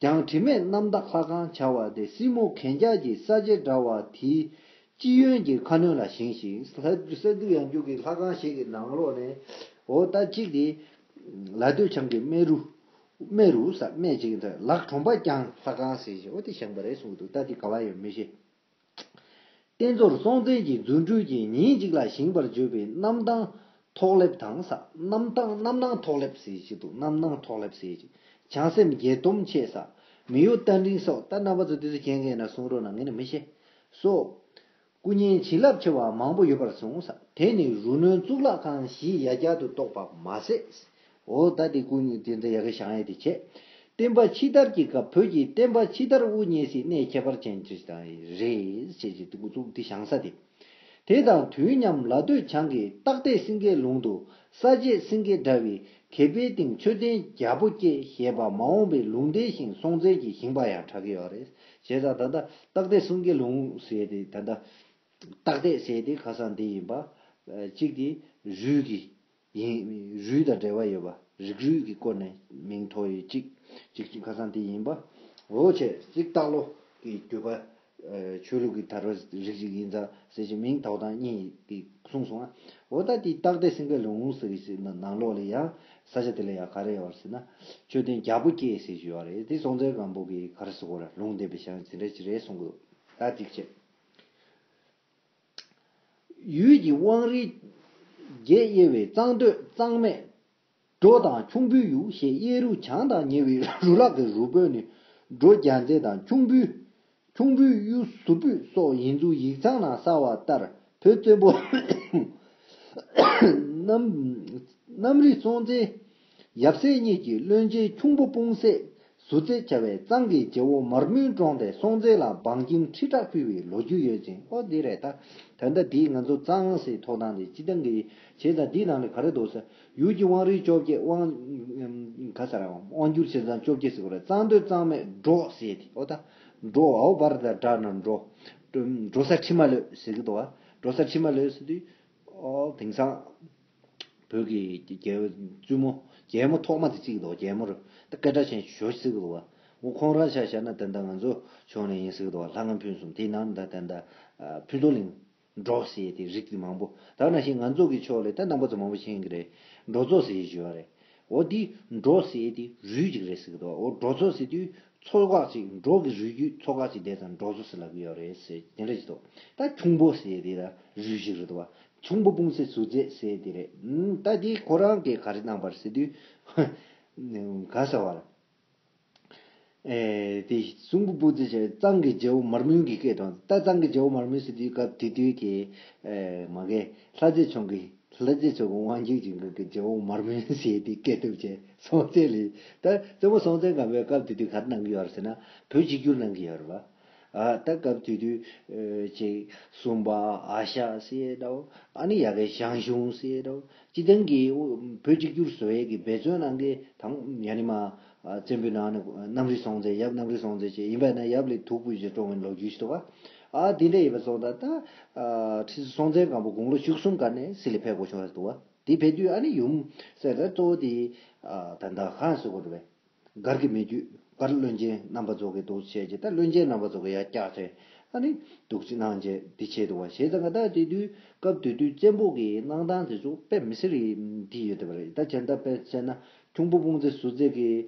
གྱང་དྲི་མེད་རྣམ་དག་ལྷ་ཁང་བྱ་བ་སྟེ། སྲིན་མོ་གན་རྐྱལ་གྱི་ས་བྱེ་བྲག་པ་དེའི་སྤྱི་གཡོན་གྱི་ཁ་གནོན་ལ་བཞེངས་ཤིང་། ལྷ་ས་འདུལ་ཡང་འདུལ་གྱི་ལྷ་ཁང་ཞིག་གི་ནང་ལོགས་ནས། འོ་ད་གཅིག་དེ་ལ་སྟོད་བྱང་གི་སྨད་རུ། སྨད་རུ་ས་སྨད་ཅིག་ད་ལག་གྲོང་པ་གྱང་ལྷ་ཁང་ཟེར་ཞིང་། འོ་དེ་བཞེངས་པ་རེད་གསུངས་འདུག་ད་དེ་ག་བ་ཡོད་མི་ཤེས། རྟེན་གཙོར་སྲོང་བཙན་གྱི་རྫུ་འཕྲུལ་གྱིས་ཉིན་གཅིག་ལ་བཞེངས་པར་བརྗོད་པའི་གནམ་ཐང་ཐོག་ལེབ་དང་ས། གནམ་ཐང་། གནམ་ནང་ཐོག་ལེབ་ཟེར་ཞིག་འདུག་གནམ་ནང་ཐོག་ལེབ་ཟེར་ཞིག་བྱང་སེམས་བརྒྱད་སྟོང་ཆེ་ས། མི་གཡོ་རྟ་མགྲིན་སོགས། ད་རྣམ་པ་ཚོ་དེ་ཚོ་མཁྱེན་མཁན་ན་གསུང་རོགས་གནང་། ངས་ནི་མི་ཤེས་སོ། སྐུ་བརྙན་བྱིན་རླབས་ཆེ་བ་མང་པོ་ཡོད་པར་གསུངས་ས། དེ་ནི་རུ་སྣོན་གཙུག་ལག་ཁང་བཞིའི་ཡ་གྱལ་དུ་གཏོགས་པ་མ་ཟད། འོ་ད་དེ་སྐུ་དེ་འདྲ་ཡ་གི་བཞེངས་ཡས་དེ་བྱས། བསྟན་པ་ཕྱི་དར་གྱི་སྐབས་བོད་ཀྱི་བསྟན་པ་ཕྱི་དར་དབུ་བརྙེས་སའི་གནས་ཁྱད་པར་ཅན་ཅིག་དང་རེད་ཅེས་ཀྱི་འདུག་འདུག་དེ་བཞེངས་ས་དེ། དེ་དང་དུས་མཉམ་ལ་སྟོད་བྱང་གི་སྟག་སྡེ་སེང་གེ་ལུང་དུ་ས་བྱེད་སེང་གེ་འདྲ་བའི་གད་པའི་སྟེང་མཆོད་རྟེན་རྒྱལ་པོ་སྐྱེས་ཞེས་པ་མ་འོངས་པའི་ལུང་བསྟན་ཞིང་སྲོང་བཙན་གྱི་ཞིང་པ་ཡང་གྲགས་ཀྱི་ཡོད་རེད། བྱས་ཙང་ད་ལྟ་སྟག་སྡེ་སེང་གེ་ལུང་ཟེར་དེ། ད་ལྟ་སྟག་སྡེ་ཟེར་དེ་ཁ་སང་དེ་ཡིན་པ། གཅིག་དེ་རུས་ཀྱི་ཡིན། རུས་དང་འབྲེལ་བ་ཡོད་པ། རིགས་རུས་ཀྱི་སྐོར་ནས་མིང་ཐོགས་ཡོད་ཅིག་ཅིག་ཅིག་ཁ་སང་དེ་ཡིན་པ། འོ་བྱས་ཅིག་སྟག་ལོ་གི་རྒྱུད་པ། ཆོས་ལུགས་ཀྱི་དར་བའི་རིགས་ཅིག་ཡིན་ཙང་ཟེར་ཞིང་མིང་དོགས་སྟངས་གཉིས་དེ་གསུངས་སོང་ང་། འོ་ད་དེ་སྟག་སྡེ་སེང་གེ་ལུང་ཟེར་གྱི་ཞིག་ནང་ལོགས་ལ་ཡང་ས་ཆ་དེ་ལ་ཡང་ག་རེ་ཡོད་ཟེར་ན། མཆོད་རྟེན་རྒྱལ་པོ་སྐྱེས་ཟེར་ཞིག་ཡོད་རེད། དེ་སྲོང་བཙན་སྒམ་པོ་གི་ག་རེ་ཟེར་དགོས་རེད། ལུང་བསྟན་པའི་ཞལ་དེ་འདྲ་ཅིག་རེད་གསུང་གི་འདུག་ད་ཅིག་བྱས། ཡུལ་གྱི་དབང་རིས་བརྒྱད་དབྱེ་བའི་གཙང་སྟོད་གཙང་སྨད། འབྲོ་དང་ཁྱུང་པོའི་ཡུལ་ཞེས་གཡས་རུ་བྱང་དང་ཉེ་བའི་རུ་ལག་གི་རུ་དཔོན་ནི་འབྲོ་རྒྱལ་མཚན་དང་ཁྱུང་པོའི། ཁྱུང་པོའི་གཡུ་ཟུར་ཕུད་སོགས་ཡིན་ཚུལ་ཡིག་ཚང་ནང་གསལ་བ་ལྟར། བོད་བཙན་པོ་གནམ་གནམ་རི་སྲོང་བཙན། ཡབ་སྲས་གཉིས་ཀྱི་བློན་ཆེན་ཁྱུང་པོ་སྤུངས་སད་ཟུར་རྩེ་བྱ་བའི་གཙང་གི་རྗེ་བོ་མར་སྨོན་བཀྲོངས་ཏེ་སྲོང་བཙན་ལ་འབངས་ཁྱིམ་ཁྲི་ཕྲག་ཕུལ་བའི་ལོ་རྒྱུས་ཡོད་ཅིང་། ཨོ་འདི་རེད་ད། ད་ལྟ་འདིས་ང་ཚོ་གཙང་ཟེར་ཐོགས་སྟངས་དེ་སྤྱི་བཏང་གི་བྱས་ཙང་འདིའི་ནང་ལ་ག་རེ་འདུག་ཟེར། ཡུལ་གྱི་དབང་རིས་བཅོ་བརྒྱད། དབང་ག་ཟེར་ར། དབང་བསྒྱུར་བྱས་ཙང་བཅོ་བརྒྱད་ཟེར་དགོས་རེད། གཙང་སྟོད་གཙང་སྨད་འབྲོ་ཟེར་དེ། ཨོ་ད་འབྲོ་འོ་བར་ད་སྒྲ་ན་འབྲོ། འབྲོ་ས་ཁྲི་མ་ལོད་ཟེར་གི་འདུག་བ། འབྲོ་ས་ཁྲི་མ་ལོད་ཟེར་དུས། ཨོ་དེང་སང་བོད་ཀྱི་རྒྱལ་བཙུན་མོ་རྒྱལ་མོ་ཐོག་མ་དེ་གཅིག་འདུག་རྒྱལ་མོ་རུ་ད་སྐད་གྲགས་ཅན་ཞོ་ཟེར་གི་འདུག་བ། འོ་ཁོང་རང་ཆ་བཞག་ན་ད་ལྟ་ང་ཚོ་ཕྱོགས་ནས་ཡིན་ཟེར་གི་འདུག་བ། ལྷ་ང་ཕུན་སུམ། དེའི་ནང་ད་ད་ལྟ་ཕུན་ཚོགས་གླིང་འབྲོག་ཟེར་དེ་རིགས་དེ་མང་པོ། ད་ནང་བཞིན་ང་ཚོ་གི་ཕྱོགས་ལ་ད་རྣམ་པ་ཚོ་མང་པོ་ཤེས་ཀྱི་རེད། འབྲོ་ཚོ་ཟེར་ཞུ་བ་རེད། འོ་དེ་འབྲོ་ཟེར་དེ་རུས་གཅིག་རེད་ཟེར་གི་འདུག་འོ་འབྲོ་ཚོ་ཟེར་དུས་ཚོ་ཁག་ཅིག་འབྲོག་གི་རུས་རྒྱུད་ཚོ་ཁག་ཅིག་དེ་ཙམ་འབྲོ་ཚོ་ཟེར་ལབ་ཀྱི་ཡོད་རེད་ཟེར་དེ་འདྲ་ཞིག་འདུག་ད་ཁྱུང་པོ་ཟེར་དེ་ད་རུས་གཅིག་རེད་འདུག་བ། ཁྱུང་པོ་སྤུངས་སད་ཟུར་རྩེ་ཟེར་དེ་རེད། ད་དེ་ཁོ་རང་གིས་ག་རེ་གནང་བ་རེད་ཟེར་དུས། ག་ཟེར་བ་རེད། ཨེ་དེ་གཙང་པོ་སྤུངས་སད་བྱས་གཙང་གི་རྗེ་བོ་མར་སྨོན་གྱི་སྐད་དང་། ད་གཙང་གི་རྗེ་བོ་མར་སྨོན་ཟེར་དུས་སྐབས་དེ་དུས་ཀྱི་ཨེ་མ་གི་ལྷ་རྩེ་ཆུང་གི་ལྷ་རྩེ་ཆུང་གི་དབང་ཕྱུག་ཅིག་གི་རྗེ་བོ་མར་སྨོན་ཟེར་དེ་སྐད་བཏུབ་བྱས་སྲོང་བཙན་ལ། ད་བཙན་པོ་སྲོང་བཙན་སྒམ་པོའི་སྐབས་དེ་དུས་ག་རེ་གནང་གི་ཡོད་རེད་ཟེར་ན། བོད་གཅིག་གྱུར་གནང་གི་ཡོད་རེད་བ། ཨ་ད་སྐབས་དེ་དུས་ཨེ་ཅིག་སུམ་པ་ཨ་ཤ་ཟེར་འདྲ་བོ། ཨ་ནི་ཡ་གི་ཞང་ཞུང་ཟེར་འདྲ་བོ། སྤྱི་བཏང་གི་བོད་གཅིག་གྱུར་བཟོ་ཡས་ཀྱི་འབད་བརྩོན་གནང་མཁན་དང་ཡ་ནི་མ་ཨ་བཙན་པོའི་ནང་ནས་གནམ་རི་སྲོང་བཙན། ཡབ་གནམ་རི་སྲོང་བཙན་བྱས། ཡིན་པ་ན་ཡབ་ལས་དུག་སྤུས་ཀྱིས་བཀྲོངས་པའི་ལོ་རྒྱུས་ཤིག་འདུག་ག་ཨ་དེ་འདྲ་ཡིན་པ་སོང་ཙང་ད་ཨ་ཁྲི་སྲོང་བཙན་སྒམ་པོ་དགུང་ལོ་བཅུ་གསུམ་སྒང་ནས་སྲིད་ལ་ཕེབས་དགོས་བྱུང་བ་འདུག་ག་དེ་ཕེབས་དུས་ཨ་ནི་ཡུམ་ཟེར་ད་གཙོ་བོ་དེ་ཨ་ད་ད་གང་ཟེར་དགོས་རེད་པས། མགར་གྱི་མི་བརྒྱུད། མགར་བློན་ཆེན་རྣམ་པ་ཚོ་གིས་འདུག་བྱས་རྗེས། ད་བློན་ཆེན་རྣམ་པ་ཚོ་གིས་ཡར་བཀྱགས་བྱས། ཨ་ནི་འདུག་ཅིག་གནང་བྱས་འདི་བྱས་འདུག་བ། བྱས་ཙང་ད་དེ་དུས་སྐབས་དེ་དུས་བཙན་པོ་གི་གནང་སྟངས་དེ་ཚོ་དཔེ་མི་སྲིད་རེད། འདི་ཡོད་བསྡད་པ་རེད། ད་བྱས་ན་ད་དཔེ་བྱས་ན་ཁྱུང་པོ་སྤུན་མཆེད་ཟུར་མཛད་ཀྱིས་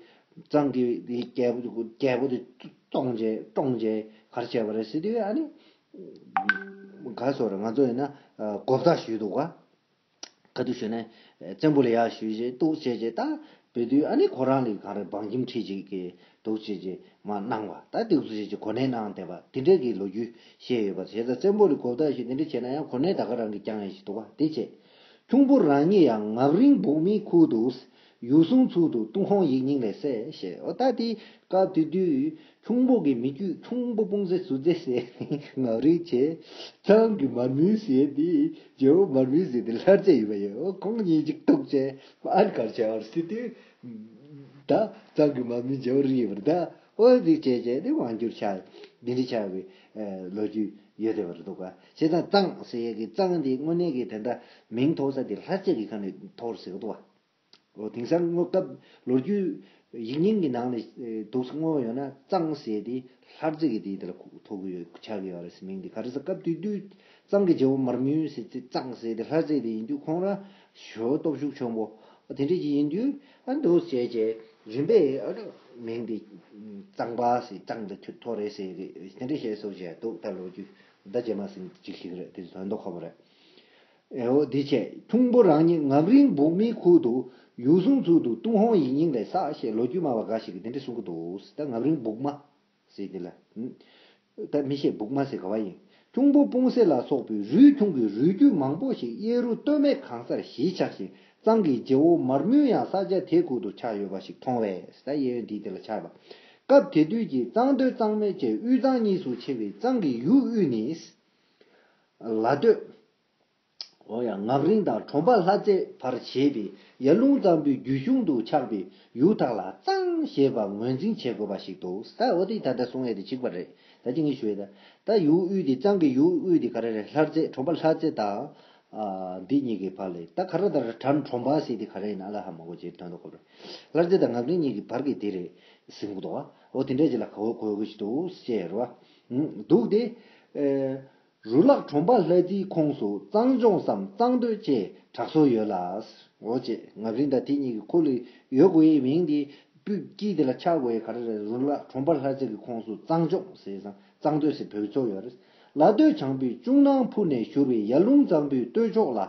གཙང་གི་དེ་རྒྱལ་པོ་རྒྱལ་པོ་དེ་བཙོང་བྱས་བཀྲོངས་བྱས་ག་རེ་བྱས་པ་རེད་ཟེར་དུས། ཨ་ནི་ག་རེ་ཟེར་དགོས་རེད། ང་ཚོ་ཡིན་ན་ཨ་མགོ་བཏགས་ཞུས་འདུག་ག་ག་དུས་ཞུས་ནས་བཙན་པོ་ལ་ཡར་ཞུས་བྱས་འདུག་བྱས་བྱས། ད་བོད་དུས་ཨ་ནི་ཁོ་རང་ལ་ག་རེ་བང་ཁྱིམ་ཁྲིད་ཅིག་གི་འདུག་བྱས་བྱས་མར་གནང་བ། ད་འདུག་བྱས་བྱས་གོ་གནས་གནང་བསྡད་པ་དེ་འདྲས་ཀྱི་ལོ་རྒྱུས་བཤད་ཡོད་པ། བྱས་ཙང་བཙན་པོ་ལ་མགོ་བཏགས་ཞུས་དེ་འདྲས་བྱས་ན་ཡང་གོ་གནས་ད་ག་རང་གིས་བསྐྱངས་ཡས་ཞིག་འདུག་བ། དེ་བྱས། ཁྱུང་པོ་རང་ཉིད་ཡང་ངག་རིང་སྦུག་མའི་ཁུལ་དུ་ཡུལ་སྲུང་ཚུལ་དུ་ཏུན་ཧོང་ཡིག་རྙིང་ལས་གསལ་ཞེས། འོ་ད་དེ་སྐབས་དེ་དུས་ཁྱུང་པོ་གི་མི་བརྒྱུད་ཁྱུང་པོ་སྤུན་མཆེད་ཟུར་མཛད་ཟེར་ངག་རིང་བྱས། གཙང་གི་མར་མེ་ཟེར་དེ་རྒྱལ་པོ་མར་མེ་ཟེར་དེ་ལྷ་རྫས་ཡོད་པ་ཡོད། ཁོང་གཉིས་གཅིག་ཐུག་བྱས་ཨ་ནི་ག་རེ་བྱས་པ་རེད་ཟེར་དུས། ད་གཙང་གི་མར་མེ་རྒྱལ་པོ་རིགས་ཡོད་པ་རེད། ད་འོ་དེ་བྱས་བྱས་དེ་དབང་བསྒྱུར་ཆགས། འདི་འདྲ་ཆགས་པའི་ལོ་རྒྱུས་ཡོད་བསྡད་པ་རེད་འདུག་ག་བྱས་ཙང་གཙང་ཟེར་ཡས་ཀྱི་གཙང་འདི་དངོས་གནས་ཀྱི་དེ་འདྲ་མིང་ཐོགས་ས་དེ་ལྷ་རྫས་ཀྱི་ཁ་ནས་ཐོགས་ཟེར་གི་འདུག་བ། འོ་དེང་སང་སྔོན་སྐབས་ལོ་རྒྱུས་ཡིག་རྙིང་གི་ནང་ནས་ཨེ་འདུག་སྔོན་ཡོད་ན་གཙང་ཟེར་དེ་ལྷ་རྫས་ཀྱི་དེ་དེ་ལ་ཐོགས་ཀྱི་ཡོད་ཆགས་ཀྱི་ཡོད་རེད་ཟེར། མིང་དེ་ག་རེ་ཟེར། སྐབས་དེ་དུས་གཙང་གི་རྒྱལ་པོ་མར་མེ་ཟེར་དེ་གཙང་ཟེར་དེ་ལྷ་རྫས་དེ་ཡིན་དུས་ཁོང་རང་ཞོ་སྟོབས་ཤུགས་ཆེན་པོ་དེ་འདྲ་ཅིག་ཡིན་དུས། ཨ་འདུག་བྱས་བྱས་རིམ་པས་ཨ་མིང་དེ་གཙང་པ་ཟེར། གཙང་དེ་ཐོ་རེད་ཟེར་གི་དེ་འདྲ་བྱས་སོ་བྱས་འདུག་ད་ལོ་རྒྱུས་ད་རྗེས་མ་ཟིན་ཅིག་ཞིག་རེད། དེ་དོན་དུ་ཁོ་པ་རེད། ཨེ་འོ་འདི་བྱས། ཁྱུང་པོ་རང་ཉིད་ངག་རིང་སྦུག་མའི་ཁུལ་དུ་ཡུལ་སྲུང་ཚུལ་དུ་ཏུན་ཧོང་ཡིག་རྙིང་ལས་གསལ་ཞེས་ལོ་རྒྱུས་སྨྲ་བ་འགའ་ཞིག་གིས་དེ་འདྲ་གསུང་གི་འདུག་ད་ངག་རིང་སྦུག་མ་ཟེར་དེ་ལ། ད་མི་ཤེས་སྦུག་མ་ཟེར་ག་བ་ཡིན། ཁྱུང་པོ་སྤུན་མཆེད་ལ་སོགས་པའི་རུས་ཁྱུང་གི་རུས་རྒྱུད་མང་པོ་ཞིག་གཡས་རུ་སྟོད་སྨད་གང་སར་གཞིས་ཆགས་ཤིང་། གཙང་གི་རྗེ་བོ་མར་མེ་ཡང་ས་ཆ་དེ་ཁུལ་དུ་ཆགས་ཡོད་པ་ཞིག་མཐོང་བས། ད་གཡས་གཡོན་འདི་དེ་ལ་ཆགས་པ། སྐབས་དེ་དུས་ཀྱི་གཙང་སྟོད་གཙང་སྨད་བཅས་དབུས་གཙང་གཉིས་སུ་ཕྱེ་བའི་གཙང་གི་ཡུལ་དབུས་ནི། ལ་སྟོད། འོ་ཡ། ངག་རིང་དང་གྲོང་པ་ལྷ་རྩེ་བར་བྱེད་པའི་ཡར་ཀླུང་གཙང་པོའི་རྒྱུད་གཞུང་དུ་ཆགས་པའི་ཡུལ་དག་ལ་གཙང་ཞེས་པ་ངོས་འཛིན་བྱེད་དགོས་པ་ཞིག་འདུག་ད་འོ་དེ་ད་ལྟ་གསུང་ཡས་དེ་གཅིག་པ་རེད། ད་ཅི་ངས་ཞུ་ཡས་ད། ད་ཡུལ་དབུས་དེ་གཙང་གི་ཡུལ་དབུས་དེ་ག་རེ་རེད། ལྷ་རྩེ། གྲོང་པ་ལྷ་རྩེ་དང་། ཨ་འདི་གཉིས་ཀྱི་བར་ལས། ད་ག་རེ་ད་ར་གྲམ་གྲོང་པ་ཟེར་དེ་ག་རེ་ཡིན་ན་ལ་ཧ་མ་གོ་ཅེས་དོན་དུ་གོ་རེད། ལྷ་རྩེ་དང་ངག་རིང་གཉིས་ཀྱི་བར་གྱི་དེ་རེད་ཟིན་གོ་འདུག་འོ་དེ་འདྲས་ཅིག་ལ་གོ་གོ་གི་ཞིག་འདུག་ཅེས་རེད་བ། འདུག་སྟེ། ཨེ། རུ་ལག་གྲོང་པ་ལྷ་རྩེའི་ཁོངས་སུ་གཙང་ལྗོངས་སམ་གཙང་སྟོད་ཅེས་གྲགས་སྲོལ་ཡོད་ལ། འོ་ཅེས་ངག་རིང་དང་དེ་གཉིས་ཀྱི་ཁོ་ལ་ཡོད་དགོས་ཡའི་མིང་དེ་སྤུས་དཀྱིལ་དེ་ལ་ཆགས་དགོས་ཡའི་ག་རེ་རེད། རུ་ལག་གྲོང་པ་ལྷ་རྩེ་གི་ཁོངས་སུ་གཙང་ལྗོངས་ཟེར་སང་གཙང་སྟོད་ཟེར་བོད་ཚོ་ཡོད་རེད། ལ་སྟོད་བྱང་པོའི་ཅུང་ནང་ཕུ་ནས་བཞུར་བའི་ཡར་ཀླུང་གཙང་པོའི་སྟོད་ཕྱོགས་ལ།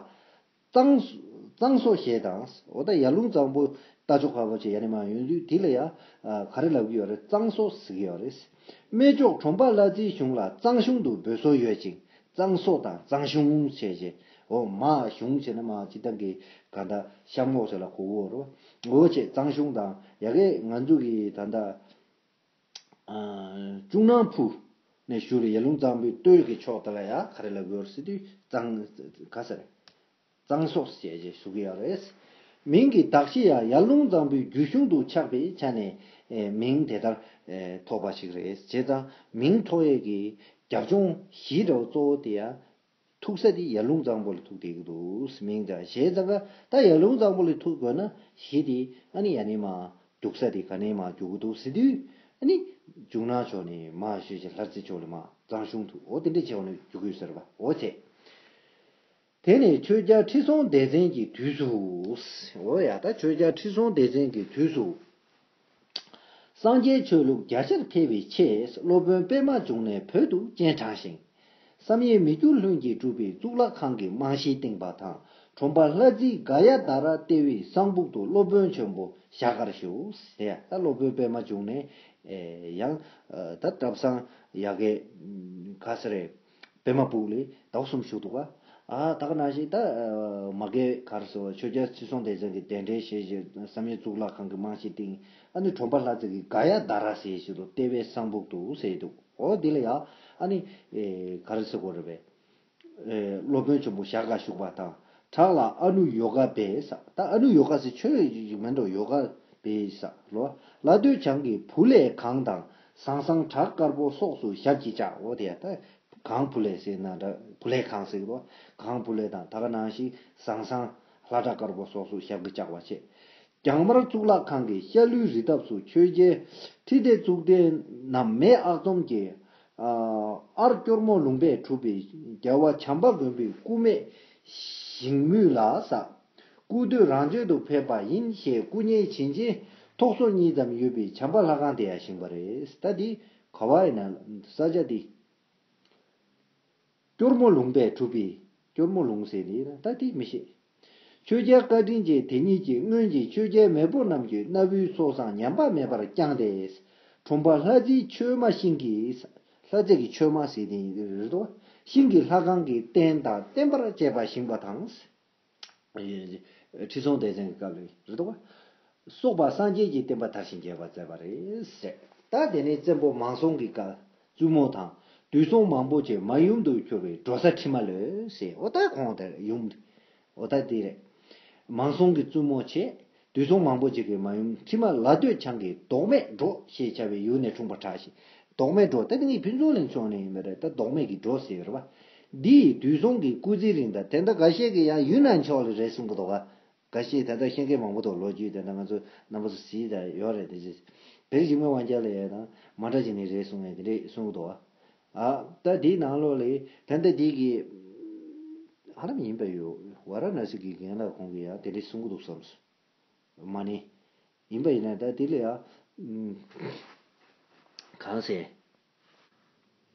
གཙང་གཙང་སོ་ཞེས་དང་། འོ་ད་ཡར་ཀླུང་གཙང་པོ་རྟ་མཆོག་ཁ་པོ་ཆེ་ཡ་ནི་མ་ཡོང་དུས་དེ་ལ་ཡ་ག་རེ་ལབ་ཀྱི་ཡོད་རེད། གཙང་སོ་ཟེར་གྱི་ཡོད་རེད། སྨད་ཕྱོགས་གྲོང་པ་ལྷ་རྩེའི་གཞུང་ལ་གཙང་གཞུང་དུ་འབོད་སྲོལ་ཡོད་ཅིང་། གཙང་སོ་དང་གཙང་གཞུང་བྱས་བྱས། འོ་མ་གཞུང་བྱས་ན་མ་སྤྱི་བཏང་གི་ག་ད་གཤམ་འོག་ཚོ་ལ་གོ་གོ་རོ། འོ་བྱས་གཙང་གཞུང་དང་ཡ་གི་ང་ཚོ་གི་ད་ད། ཨ་ཅུང་ནང་ཕུ་ནས་བཞུར་བའི་ཡར་ཀླུང་གཙང་པོའི་སྟོད་ཀྱི་ཕྱོགས་དེ་ལ་ཡ་ག་རེ་ལབ་ཀྱི་ཡོད་རེད་ཟེར་དུས་གཙང་ག་ཟེར། གཙང་སོ་ཞེས་ཞེས་ཞུ་གི་ཡོད་རེད། མིང་གི་གདགས་གཞི་ཡང་ཡར་ཀླུང་གཙང་པོའི་རྒྱུད་གཞུང་དུ་ཆགས་པའི་ཆ་ནས་ཨེ་མིང་དེ་ལྟར་ཨེ་ཐོགས་པ་ཞིག་རེད། བྱས་ཙང་མིང་ཐོགས་ཡས་ཀྱི་རྒྱབ་ལྗོངས་གཞི་འདྲ་བོ་གཙོ་བོ་དེ་ཡང་ཐུག་ས་དེ་ཡར་ཀླུང་གཙང་པོ་ལ་ཐུག་བསྡད་ཀྱི་འདུག་མིང་དང་གཞས་ཙང་ཀ་ད་ཡར་ཀླུང་གཙང་པོ་ལ་ཐུག་དགོས་ན་གཞི་དེ་ཨ་ནི་ཡ་ནི་མ་རྒྱུག་ས་དེ་ག་ནས་མ་རྒྱུག་གི་འདུག་ཟེར་དུས། ཨ་ནི་ཅུང་ནང་ཕྱོགས་ནས་མ་ཞུས་ཅིག་ལྷ་རྩེ་ཕྱོགས་ལ་མ་གཙང་གཞུང་དུ་འོ་དེ་འདྲ་བྱས་པ་ནས་རྒྱུག་གི་ཡོད་ཟེར་བ་འོ་བྱས། དེ་ནས་ཆོས་རྒྱལ་ཁྲི་སྲོང་ལྡེ་བཙན་གྱི་དུས་སུ། འོ་ཡ་ད་ཆོས་རྒྱལ་ཁྲི་སྲོང་ལྡེ་བཙན་གྱི་དུས་སུ། སངས་རྒྱས་ཆོས་ལུགས་རྒྱ་ཆེར་འཕེལ་བའི་ཆེད་སློབ་དཔོན་པད་མ་འབྱུང་གནས་བོད་དུ་སྤྱན་དྲངས་ཤིང་། བསམ་ཡས་མི་འགྱུར་ལྷུན་གྱིས་གྲུབ་པའི་གཙུག་ལག་ཁང་གི་རྨང་གཞི་བཏིང་པ་དང་གྲོང་པ་ལྷ་རྩེའི་ག་ཡ་དྷ་ར་ལྟེ་བའི་གསང་ཕུག་ཏུ་སློབ་དཔོན་ཆེན་པོ་ཞྭ་དཀར་བཞུགས། དེ་ཡང་ད་སློབ་དཔོན་པད་མ་འབྱུང་གནས་ཡང་ད་གྲྭ་ཚང་ཡ་གའི་ག་ས་རེད། པད་མ་ཕུག་ལ་ཟླ་བ་གསུམ་བཞུགས་འདུག་ག་ཨ་ད་ག་ནང་བཞིན་ད་མ་གའི་གར་སོ་ཆོས་རྒྱལ་ཁྲི་སྲོང་ལྡེ་བཙན་གྱི་གདན་འདྲེན་བྱས་བྱས་བསམ་ཡས་གཙུག་ལག་ཁང་གི་རྨང་གཞི་བཏིང་། ཨ་ནི་གྲོང་པ་ལྷ་རྩེ་གི་ག་ཡ་དྷ་ར་ཟེར་ཞིག་ཏུ་ལྟེ་བའི་གསང་ཕུག་ཏུ་ཟེར་འདུག་འོ་འདི་ལ་ཡང་ཨ་ནི་ཨེ་ག་རེ་ཟེར་དགོས་རེད་པས། ཨེ་སློབ་དཔོན་ཆེན་པོ་ཞལ་དཀར་བཞུགས་པ་དང་བྲག་ལ་ཨ་ནུ་ཡོ་ག་པས་ཟེར། ད་ཨ་ནུ་ཡོ་ག་ཟེར་ཆོས་ཡིག་མིན་འགྲོ་ཡོ་ག་པས་ཟེར་ལོ། ལ་སྟོད་བྱང་གི་བུ་ལས་གངས་དང་ཟང་ཟང་བྲག་དཀར་པོ་སོགས་སུ་ཞབས་ཀྱིས་བཅགས། འོ་དེ་ཡང་ད་གངས་བུ་ལས་ཟེར་ན་འདྲ་བུ་ལས་གངས་ཟེར་གི་འདུག་གངས་བུ་ལས་དང་ད་ག་ནང་བཞིན་ཟང་ཟང་ལྷ་བྲག་དཀར་པོ་སོགས་སུ་ཞབས་ཀྱིས་བཅགས་པ་བྱས། རྒྱང་དམར་གཙུག་ལག་ཁང་གི་ཤར་ལྷོའི་རི་འདབས་སུ་ཆོས་རྒྱལ་ཁྲི་ལྡེ་གཙུག་བརྟན་ནམ་མེས་ཨག་ཚོམ་གྱི་ཨར་སྐྱོར་མོ་ལུང་པས་གྲུབ་པའི་རྒྱལ་བ་བྱམས་པ་མགོན་པོའི་སྐུ་སྨད་ཞིང་མུས་ལ་ཟེར། སྐུ་སྟོད་རང་བྱོན་དུ་ཕེབས་པ་ཡིན་ཞེས་སྐུ་བརྙན་བྱིན་ཅན་ཐོག་སོ་གཉིས་ཙམ་ཡོད་པའི་བྱམས་པ་ལྷ་ཁང་དེ་ཡང་བཞེངས་པ་རེད། ད་འདི་ག་བ་ཡིན་ན་ས་ཆ་འདི། སྐྱོར་མོ་ལུང་པས་གྲུབ་པའི། སྐྱོར་མོ་ལུང་ཟེར་དེ་ཡིན་ན་ད་དེ་མི་ཤེས། ཆོས་རྒྱལ་བཀའ་དྲིན་ཅན་དེ་ཉིད་ཀྱིས་སྔོན་གྱི་ཆོས་རྒྱལ་མེས་པོ་རྣམས་ཀྱི་སྣ་བུའི་ཚོགས་བསགས་ཉམས་པ་མེད་པར་བསྐྱངས་ཏེ། ཁྲོམ་པ་ལྷ་རྫིའི་ཆོས་མ་ཤིང་གི། ལྷ་རྫི་གི་ཆོས་མ་ཟེར་དེ་རེད་དོ། ཤིང་གི་ལྷ་ཁང་གི་རྟེན་དང་བརྟེན་པར་བཅས་པ་བཞེངས་པ་དང་། ཁྲི་སྲོང་ལྡེ་བཙན་གྱི་སྐབས་ལ་རེད་དོ། སོགས་པ་སངས་རྒྱས་ཀྱི་བསྟན་པ་དར་ཞིང་རྒྱས་པར་མཛད་པ་རེད་ཟེར། ད་དེ་ནས་བཙན་པོ་མང་སྲོང་གི་བཀའ་བཙུན་མོ་དང་དུས་གསུམ་མང་པོ་ཅིག་མ་ཡུམ་དུ་གྱུར་པའི་འགྲོ་ས་ཁྲི་མ་ལོད་ཟེར། འོ་ད་ཁོང་དེར་ཡུམ། འོ་ད་དེ་རེད། མང་སྲོང་གི་བཙུན་མོ་བྱས། དུས་གསུམ་མང་པོ་ཅིག་གི་མ་ཡུམ་ཁྲི་མ་ལ་སྟོད་བྱང་གི་ལྡོག་མེད་འགྲོ་ཞེས་བྱ་བའི་ཡུལ་ནས་འཁྲུངས་པར་གྲགས་ཤིང་། ལྡོག་མེད་འགྲོ་ད་དེ་ངས་ཕུན་ཚོགས་གླིང་ཕྱོགས་ནས་ཡིན་པ་རེད། ད་ལྡོག་མེད་ཀྱི་འགྲོ་ཟེར་བ་རེད་བ། འདི་ཡི་དུས་གསུམ་གྱི་སྐུ་ཚེའི་རིང་དང་དེ་འདྲ་འགའ་ཤས་ཀྱིས་ཡང་ཡུན་ནན་ཕྱོགས་ལ་རེད་གསུང་གི་འདུག་ག་འགའ་ཤས་ད་ལྟ་ཤེས་མཁན་མང་པོ་འདུག་ལོ་རྒྱུས་དེ་འདྲ་ང་ཚོ་རྣམ་པ་ཚོ་གཟིགས་ད་ཡོད་རེད། དེ་ཅི་བེར་འཇིགས་མེད་དབང་རྒྱལ་ལ་ཡ་དང་མ་འདྲ་ཅིག་ནས་རེད་གསུང་ངས་དེ་འདྲས་གསུང་གི་འདུག་ཨ་ད་དེའི་ནང་ལོགས་ལ་ད་ལྟ་དེ་གི་ཧ་ལམ་ཡིན་པ་ཡོད། ཝ་ར་ཎ་སི་གི་རྒན་ལགས་ཁོང་གིས་ཡང་དེ་འདྲས་གསུང་གི་འདུག་བསམས་སོང་། མ་ནི་ཡིན་པ་ཡིན་ན་ད་དེ་ལ་ཡ་གང་ཟེར།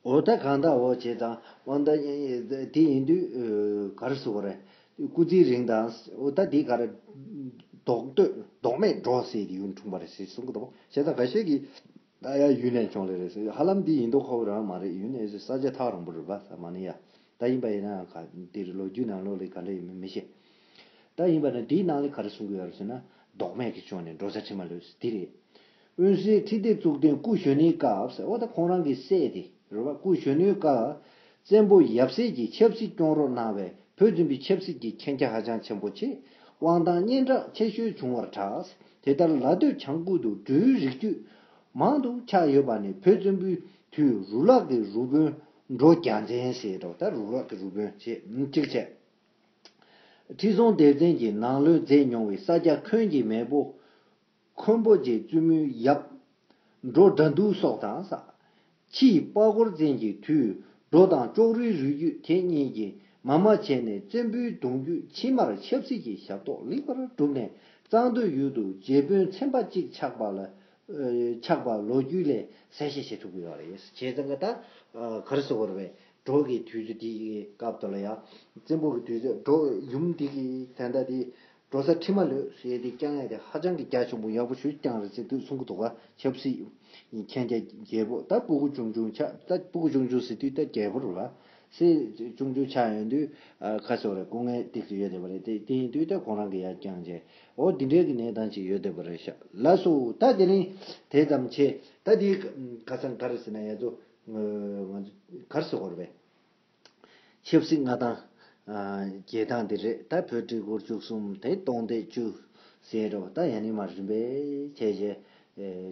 འོ་ད་གང་ལྟར་འོ་བྱས་ཙང་འོ་ད་དེ་ཡིན་དུས་ག་རེ་ཟེར་དགོས་རེད། སྐུ་ཚེའི་རིང་དང་འོ་ད་དེ་ག་རེ་ལྡོག་སྟོད་ལྡོག་མེད་འགྲོ་ཟེར་གྱི་ཡུལ་འཁྲུངས་པ་རེད་ཟེར་གསུང་གི་འདུག་བྱས་ཙང་འགའ་ཤས་ཀྱིས་ད་ཡ་ཡུན་ནན་ཕྱོགས་ལ་རེད་ཟེར། ཧ་ལམ་དེ་ཡིན་མདོག་ཁ་པོ་རང་མ་རེད། ཡུན་ནན་ཟེར་ས་ཆ་ཐག་རིང་པོ་རེད་པ་ས་མ་ནི་ཡ། ད་ཡིན་པ་ཡིན་ན་ག་འདིར་ལོ་རྒྱུས་ནང་ལོགས་ལ་ག་འདྲ་ཡིན་མིན་མི་ཤེས། ད་ཡིན་པ་ན་དེའི་ནང་ལ་ག་རེ་གསུང་གི་ཡོད་རེད་ཟེར་ན་ལྡོག་མེད་ཀྱི་ཕྱོགས་ནས་འགྲོ་ས་ཁྲི་མ་ལོད་ཟེར་དེ་རེད། དབོན་སྲས་ཁྲི་ལྡེ་གཙུག་བརྟན་སྐུ་གཞོན་ནུའི་སྐབས་ཟེར་འོ་ད་ཁོང་རང་གི་སྲས་དེ་རེད་བ། སྐུ་གཞོན་ནུའི་སྐབས་བཙན་པོ་ཡབ་སྲས་ཀྱིས་ཆབ་སྲིད་སྐྱོང་རོགས་གནང་བས་བོད་བཙན་པོའི་ཆབ་སྲིད་ཀྱི་མཁྱེན་རྒྱ་ཧ་ཅང་ཆེན་པོ་ཆེ། དབང་ཐང་སྙན་གྲགས་ཆེ་ཤོས་བྱུང་བར་གྲགས། དེ་ལྟར་ལ་སྟོད་བྱང་ཁུལ་དུ་འབྲོའི་རིགས་རྒྱུད་མང་དུ་ཆགས་ཡོད་པ་ནི་བོད་བཙན་པོའི་དུས་རུ་ལག་གི་རུ་དཔོན་འབྲོ་རྒྱལ་མཚན་ཟེར་འགྲོ། ད་རུ་ལག་གི་རུ་དཔོན་ཞེས་གཅིག་བྱས། ཁྲི་སྲོང་ལྡེ་བཙན་གྱིས་ནང་ལོས་མཛད་མྱོང་བའི་ས་སྐྱ་འཁོན་གྱི་མེས་པོ། འཁོན་པོ་རྗེ་བཙུན་མོའི་ཡབ། འབྲོ་དགྲ་འདུལ་སོགས་དང་ས། ཕྱིས་དཔའ་བོར་བཙན་གྱི་དུས་འབྲོ་དང་ཅོག་རིའི་རུས་རྒྱུད་དེ་གཉིས་ཀྱིས་མ་མ་བྱས་ནས་བཙན་པོའི་གདུང་རྒྱུད་ཕྱི་མར་ཆབ་སྲིད་ཀྱི་ཞབས་ཏོག་ལེགས་པར་བསྒྲུབས་ནས་གཙང་སྟོད་ཡུལ་དུ་རྗེ་དཔོན་ཚན་པ་གཅིག་ཆགས་པ་ལ་ཆགས་པ་ལོ་རྒྱུས་ལས་གསལ་བཤད་བྱེད་ཐུབ་ཀྱི་ཡོད་རེད། བྱས་ཙང་ག་ད་ག་རེ་ཟེར་དགོས་རེད་པས། འབྲོག་གི་དུས་ཚོད་དེའི་སྐབས་དུ་ལ་ཡང་བཙན་པོ་གི་དུས་ཚོད་འབྲོག་ཡུམ་དེ་གི་ད་ལྟ་དེ་འབྲོ་ས་ཁྲི་མ་ལོད་ཟེར་དེ་བསྐྱངས་ཡ་དེ་ཧ་ཅང་གི་རྒྱ་ཆེན་པོ་ཡག་པོ་ཞིག་བསྐྱངས་རེད་ཟེར་དུས་གསུང་གི་འདུག་ག་ཆབ་སྲིད་མཁྱེན་རྒྱ་རྒྱལ་པོ་ད་སྤུ་གུ་ཆུང་ཆུང་ཆགས། ད་སྤུ་གུ་ཆུང་ཆུང་ཟེར་དུས་ད་རྒྱལ་པོ་རེད་བ། སྲས་ཆུང་ཆུང་ཆགས་ཡོང་དུས་ཁ་སོ་རེད། སྐུ་ངལ་ཏིག་ཙམ་ཡོད་བསྡད་པ་རེད། དེ་དེ་ཡིན་དུས་ད་ཁོང་རང་གི་ཡར་བསྐྱངས་རྗེས་འོ་འདི་འདྲའི་གི་གནས་སྟངས་ཅིག་ཡོད་བསྡད་པ་རེད་ཤག་ལགས་སོ། ད་དེ་རིང་དེ་ཙམ་བྱས། ད་དེ་ཁ་སང་ག་རེ་ཟེར་ན་ཡ་ཚོ་ང་ཚོ་ག་རེ་ཟེར་དགོས་རེད་པས། ཆབ་སྲིད་མངའ་ཐང་རྒྱལ་ཐང་དེ་རེད། ད་བོད་སྒྲིག་སྐོར་བཅུ་གསུམ་དེ་སྟོང་སྡེ་བཅུ་ཟེར་རོ། ད་ཡང་ནི་མ་རིམ་པས་བྱས་བྱས་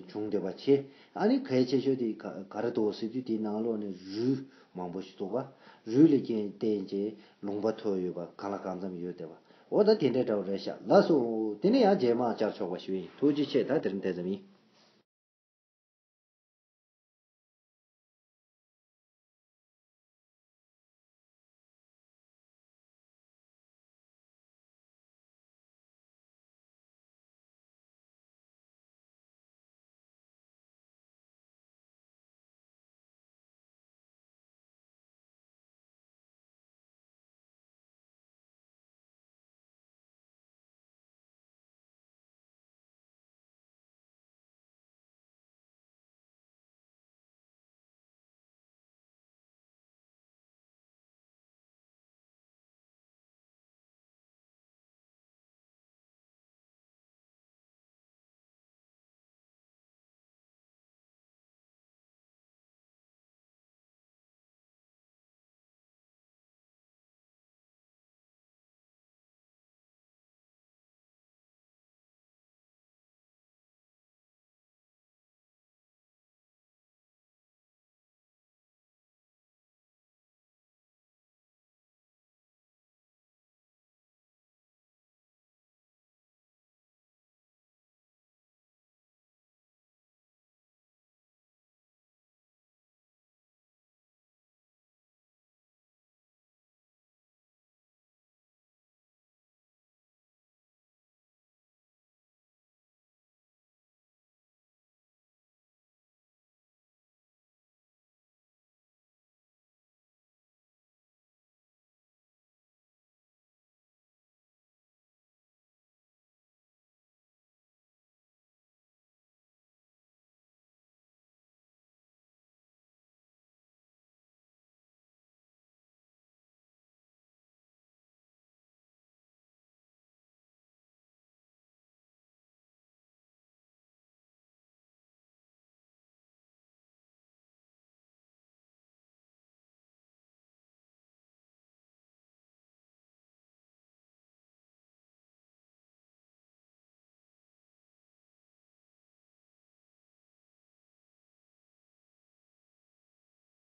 བྱུང་བསྡད་པ་ཆེ། ཨ་ནི་གལ་ཆེ་ཤོས་དེ་ག་ག་རེ་འདུག་ཟེར་དུས་དེའི་ནང་ལོགས་ནས་རུས་མང་པོ་ཞིག་འདུག་པ། རུས་ལ་རྐྱེན་བརྟེན་བྱས་ལུང་པ་མཐོ་ཡོད་པ་གང་ལ་གང་འཚམ་ཡོད་བསྡད་པ། འོ་ད་དེ་འདྲའི་འདྲ་བོ་རེད་ཤག་ལགས་སོ། དེ་ནས་ཡང་རྗེས་མ་བཅར་ཆོག་པ་ཞུ་ཡིན། ཐུགས་རྗེ་ཆེ། ད་དེ་རིང་དེ་ཙམ་ཡིན།